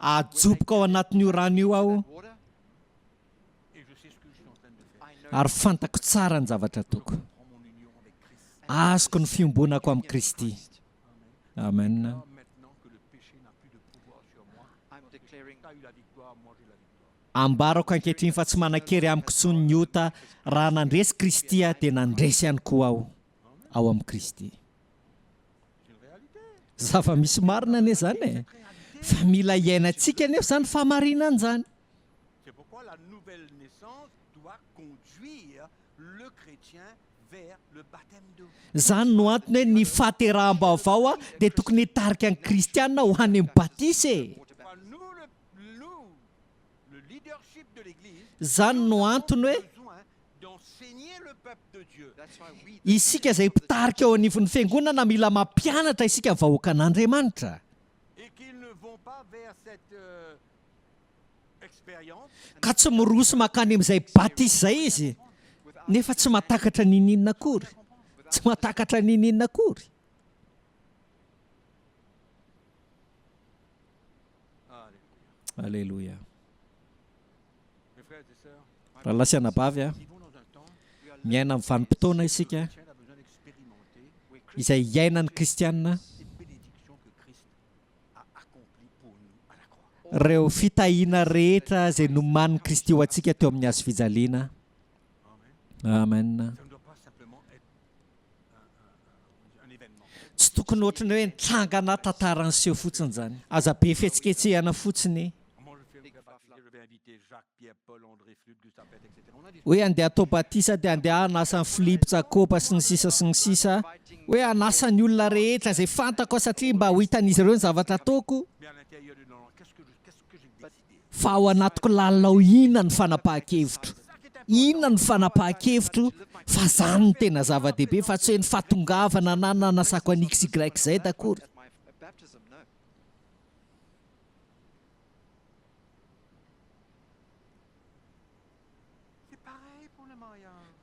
ajoboka ao anatin'io rano io aho Ary fantako tsara ny zavatra ataoko. Azoko ny fiombonako amin'i Kristy. Amen. Ambarako ankehitriny fa tsy manan-kery amiko intsony ny ota, raha nandresy Kristy aho dia nandresy ihany koa aho ao amin'i Kristy. Zava-misy marina anie izany e! Fa mila iainantsika anefa izany fahamarinana izany. C'est pourquoi la nouvelle naissance doit conduire le chrétien vers le baptême d'eau. Izany no antony hoe ny fahateraham-baovao dia tokony hitarika ny kristiana ho any amin'ny batisa e! Pourquoi nous le nous le leadership de l'église Izany nous no avons antony hoe besoin d'enseigner le peuple de Dieu. isika izay mpitarika eo anivon'ny fiangonana mila mampianatra isika ny vahoakan'Andriamanitra. Et qu'ils ne vont pas vers cette euh, Ka tsy miroso mankany amin'izay batisa izay izy, nefa tsy mahatakatra n'inon'inona akory. Tsy mahatakatra n'inon'inona akory. Aleloia. Rahalahy sy anabavy a, miaina amin'ny vanim-potoana isika izay iainan'ny kristiana ireo fitahiana rehetra izay nomanin'i Kristy ho antsika teo amin'ny hazo fijaliana. Amen. Tsy tokony ohatran'ny hoe nitrangana tantara niseho fotsiny izany. Aza be fihetsiketsehana fotsiny. Hoe andeha hatao batisa dia andeha hanasa an'i Filipo, Jakoba sy ny sisa sy ny sisa. Hoe hanasa ny olona rehetra izay fantako aho satria mba ho hitan'izy ireo ny zavatra ataoko. Fa ao anatiko lalina ao inona ny fanapahan-kevitro? Inona no fanapahan-kevitro fa zany no tena zava-dehibe fa tsy hoe ny fahatongavana na ny nanasako an'i XYZ akory.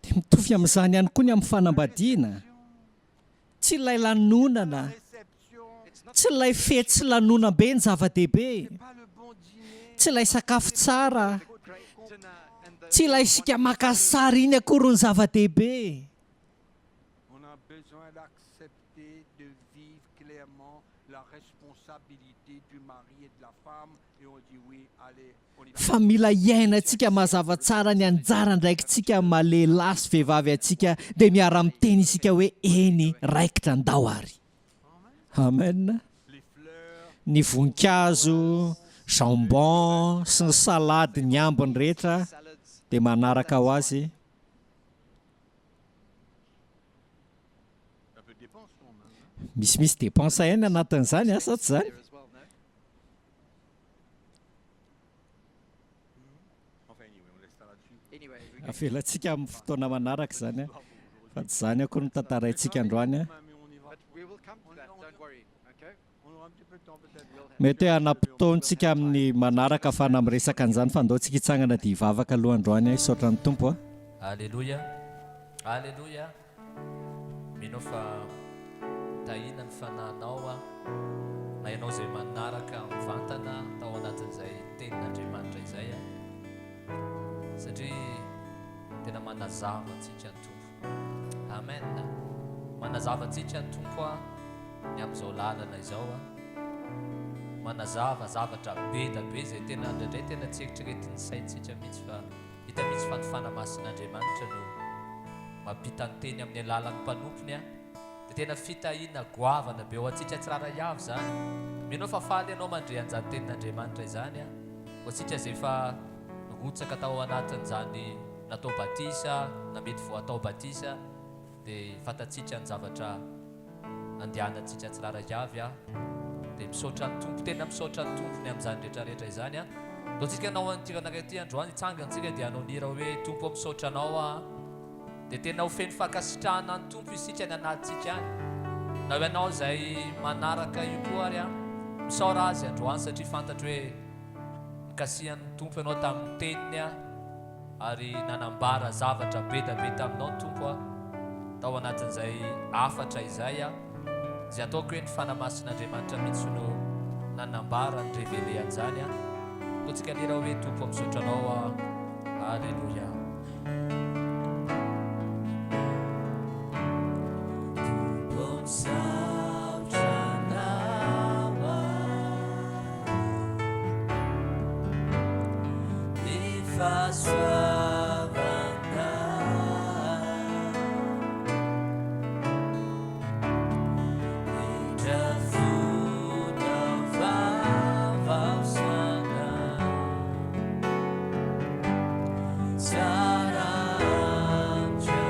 Dia mitovy amin'izany ihany koa ny amin'ny fanambadiana. Tsy ilay lanonana, tsy ilay fety sy lanonam-be ny zava-dehibe, tsy ilay sakafo tsara, tsy ilay isika maka sary iny akory no zava-dehibe. Fa mila iainantsika mazava tsara ny anjara andraikitsika amin'ny maha lehilahy sy vehivavy antsika dia miara-miteny isika hoe eny raikitra ndao ary. Amen. Ny voninkazo, jambon sy ny salade ny ambiny rehetra dia manaraka ho azy. Misimisy dépense ihany anatin'izany sa tsy izany? Avelantsika amin'ny fotoana manaraka izany fa tsy izany akory no tantaraintsika androany. Mety hoe hanam-potoantsika amin'ny manaraka afahana miresaka an'izany fa andao tsika hitsangana dia hivavaka aloha androany. Hisaotra ny Tompo. Aleloia Aleloia Mino aho fa tahiana ny fanahinao aho na ianao izay manaraka mivantana tao anatin'izay tenin'Andriamanitra izay aho satria tena manazava antsika ny Tompo. Amen. Manazava antsika ny Tompo a ny amin'izao lalana izao a. Manazava zavatra be da be izay tena indraindray tena tsy eritreretin'ny saintsika mihitsy fa Hita mihitsy fa ny Fanahy Masin'Andriamanitra no mampita ny teny amin'ny alalan'ny mpanompony an! Dia tena fitahiana goavana be ho antsika tsirairay avy izany. Mino aho fa faly ianao mandre an'izany tenin'Andriamanitra izany an! Ho antsika izay efa nirotsaka tao anatin'izany natao batisa na mety vao hatao batisa dia fantatsika ny zavatra andehanantsika tsirairay avy a dia misaotra ny Tompo tena misaotra ny Tompo ny amin'izany rehetra rehetra izany a ndao tsika hanao an'ity ranaka ity androany hitsangana tsika dia hanao ny hira hoe Tompo misaotra anao a dia tena ho feno fankasitrahana ny Tompo isika ny anatintsika any na ianao izay manaraka io koa ary a misaora azy androany satria fantatro hoe nikasihan'ny Tompo ianao tamin'ny teniny a ary nanambara zavatra be da be taminao ny Tompo a, tao anatin'izay hafatra izay a, izay ataoko hoe ny Fanahy Masin'Andriamanitra mihitsy no nanambara ny révélé an'izany a, ataontsika lera hoe Tompo misaotra anao a, Alléluia. Tompo misaotra anao a. Ny fahasoavana Indra fonao vavaosana Tsara amiko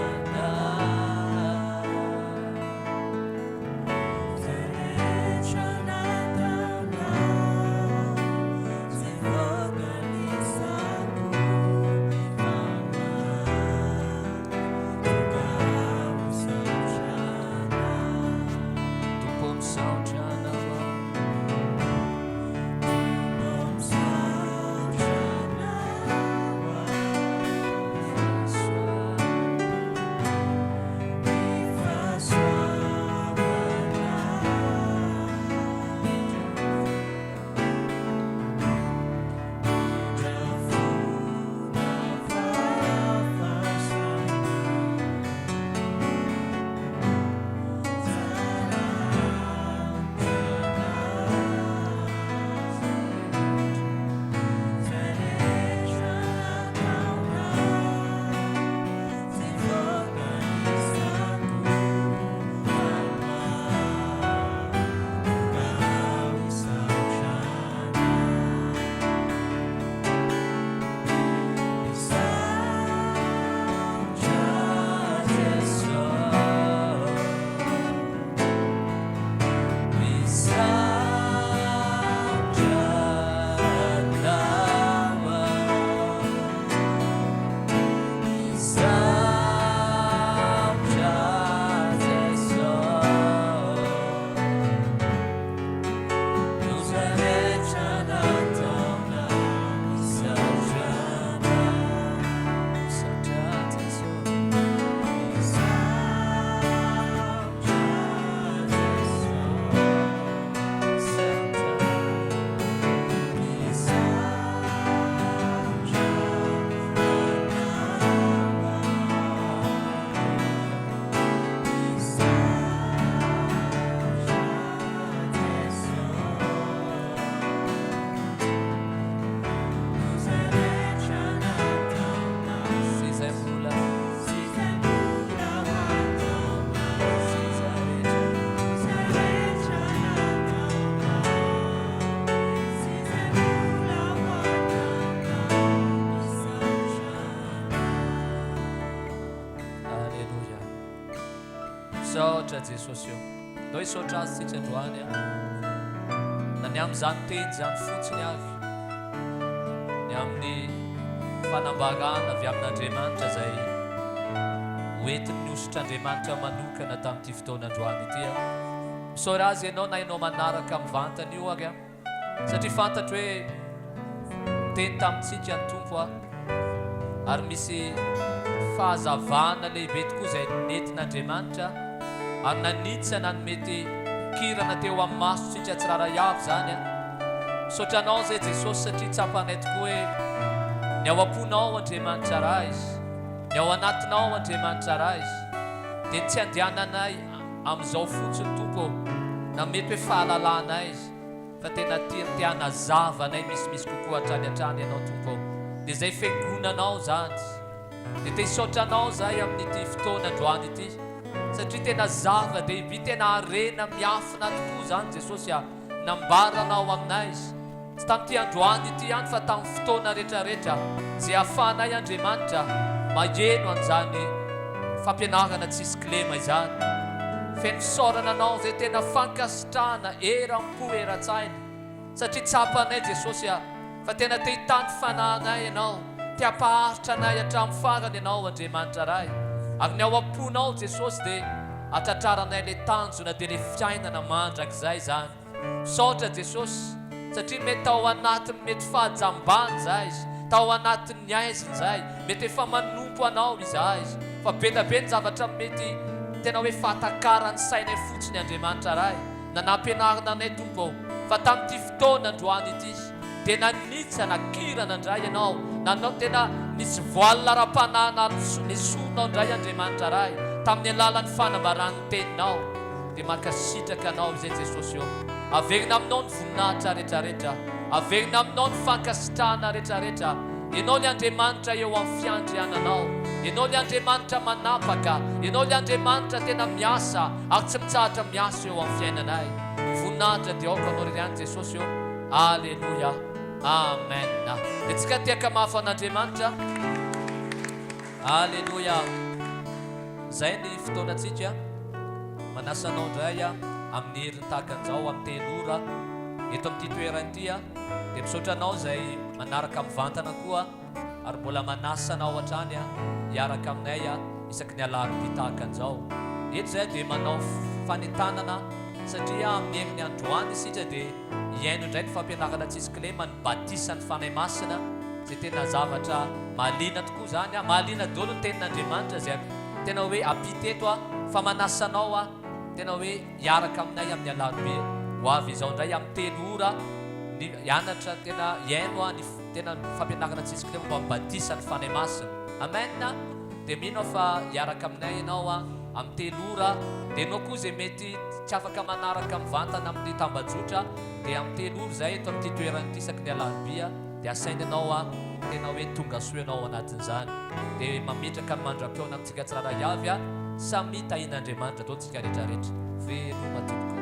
Misaotra Jesosy ô. Ndao hisaotra Azy tsika androany a. Na ny amin'izany teny izany fotsiny ary. Ny amin'ny fanambarana avy amin'Andriamanitra izay hoentin'ny hosotr'Andriamanitra manokana tamin'ity fotoana androany ity a. Misaora Azy ianao na ianao manaraka mivantana io ary a. Satria fantatro hoe niteny tamintsika ny Tompo aho, ary misy fahazavana lehibe tokoa izay nentin'Andriamanitra ary nanitsana ny mety kirana teo amin'ny masontsika tsirairay avy izany. Misaotra Anao izay Jesosy satria tsapanay tokoa hoe ny ao am-ponao Andriamanitra Ray, ny ao anatinao Andriamanitra Ray, dia ny tsy andehananay amin'izao fotsiny Tompo ô, na mety hoe fahalalanay, Fa tena tia te hanazava anay misimisy kokoa hatrany hatrany Ianao Tompo ô. Dia izay fiangonanao izany. Dia te hisaotra Anao izahay amin'ity fotoana androany ity. Satria tena zava-dehibe, tena harena miafina tokoa izany Jesosy a. Nambaranao aminay. Tsy tamin'ity androany ity ihany fa tamin'ny fotoana rehetra rehetra izay ahafahanay Andriamanitra maheno an'izany fampianarana tsisy kilema izany. Feno fisaorana Anao izay tena fankasitrahana. Sitrana eram-po eran-tsaina satria tsapanay Jesosy a fa tena te hitany fanahy anay Ianao, te hampaharitra anay hatramin'ny farany Ianao Andriamanitra Ray, ary ny ao am-ponao Jesosy dia hatratraranay ilay tanjona dia ilay fiainana mandrakizay izany. Misaotra Jesosy satria mety tao anatin'ny mety fahajambana izahay, tao anatin'ny haizina izahay, mety efa manompo Anao izahay fa be da be ny zavatra mety tena hoe fahatakaran'ny sainay fotsiny Andriamanitra Ray na nampianarina anay Tompo ô fa tamin'ity fotoana androany ity dia nanitsana kirana indray Ianao nanao tena nisy voile ara-panahy nesorinao indray Andriamanitra Ray tamin'ny alalan'ny fanambaran'ny teninao dia mankasitraka Anao izay Jesosy ô averina aminao ny voninahitra retraretra averina aminao ny fankasitrahana retraretra Ianao ilay Andriamanitra eo amin'ny fiandriananao. Ianao ilay Andriamanitra manapaka. Ianao ilay Andriamanitra tena miasa ary tsy mitsahatra miasa eo amin'ny fiainanay. Voninahitra dia aoka Anao irery ihany Jesosy ô. Aleloia. Amen. Dia tsika tehaka mafy an'Andriamanitra. Aleloia. Zay ny fotoanantsika. Manasa anao indray amin'ny heriny tahaka an'izao amin'ny telo ora eto amin'ity toerana ity. Dia misaotra anao izay manaraka mivantana koa ary mbola manasa anao hatrany hiaraka aminay isaky ny alarobia tahaka an'izao. Eto izahay dia manao fanentanana satria amin'ny heriny androany isika dia hihaino indray ny fampianarana tsisy kilema ny batisan'ny Fanahy Masina izay tena zavatra mahaliana tokoa izany. Mahaliana daholo ny tenin'Andriamanitra izay tena hoe ampita eto fa manasa anao tena hoe Hiaraka aminay amin'ny alarobia ho avy izao indray amin'ny telo ora ny hianatra tena hihaino ny tena fampianarana tsisy kilema momba ny batisa ny Fanahy Masina. Amen! Dia mino aho fa hiaraka aminay ianao amin'ny telo ora. Dia ianao koa izay mety tsy afaka manaraka mivantana amin'ny tambajotra dia amin'ny telo ora izay eto amin'ity toerana ity isaky ny alarobia dia asaina ianao tena hoe tongasoa ianao ao anatin'izany. Dia mametraka ny mandra-pihaona amintsika tsirairay avy. Samia tahian'Andriamanitra daholo tsika rehetra rehetra. Veloma tompoko.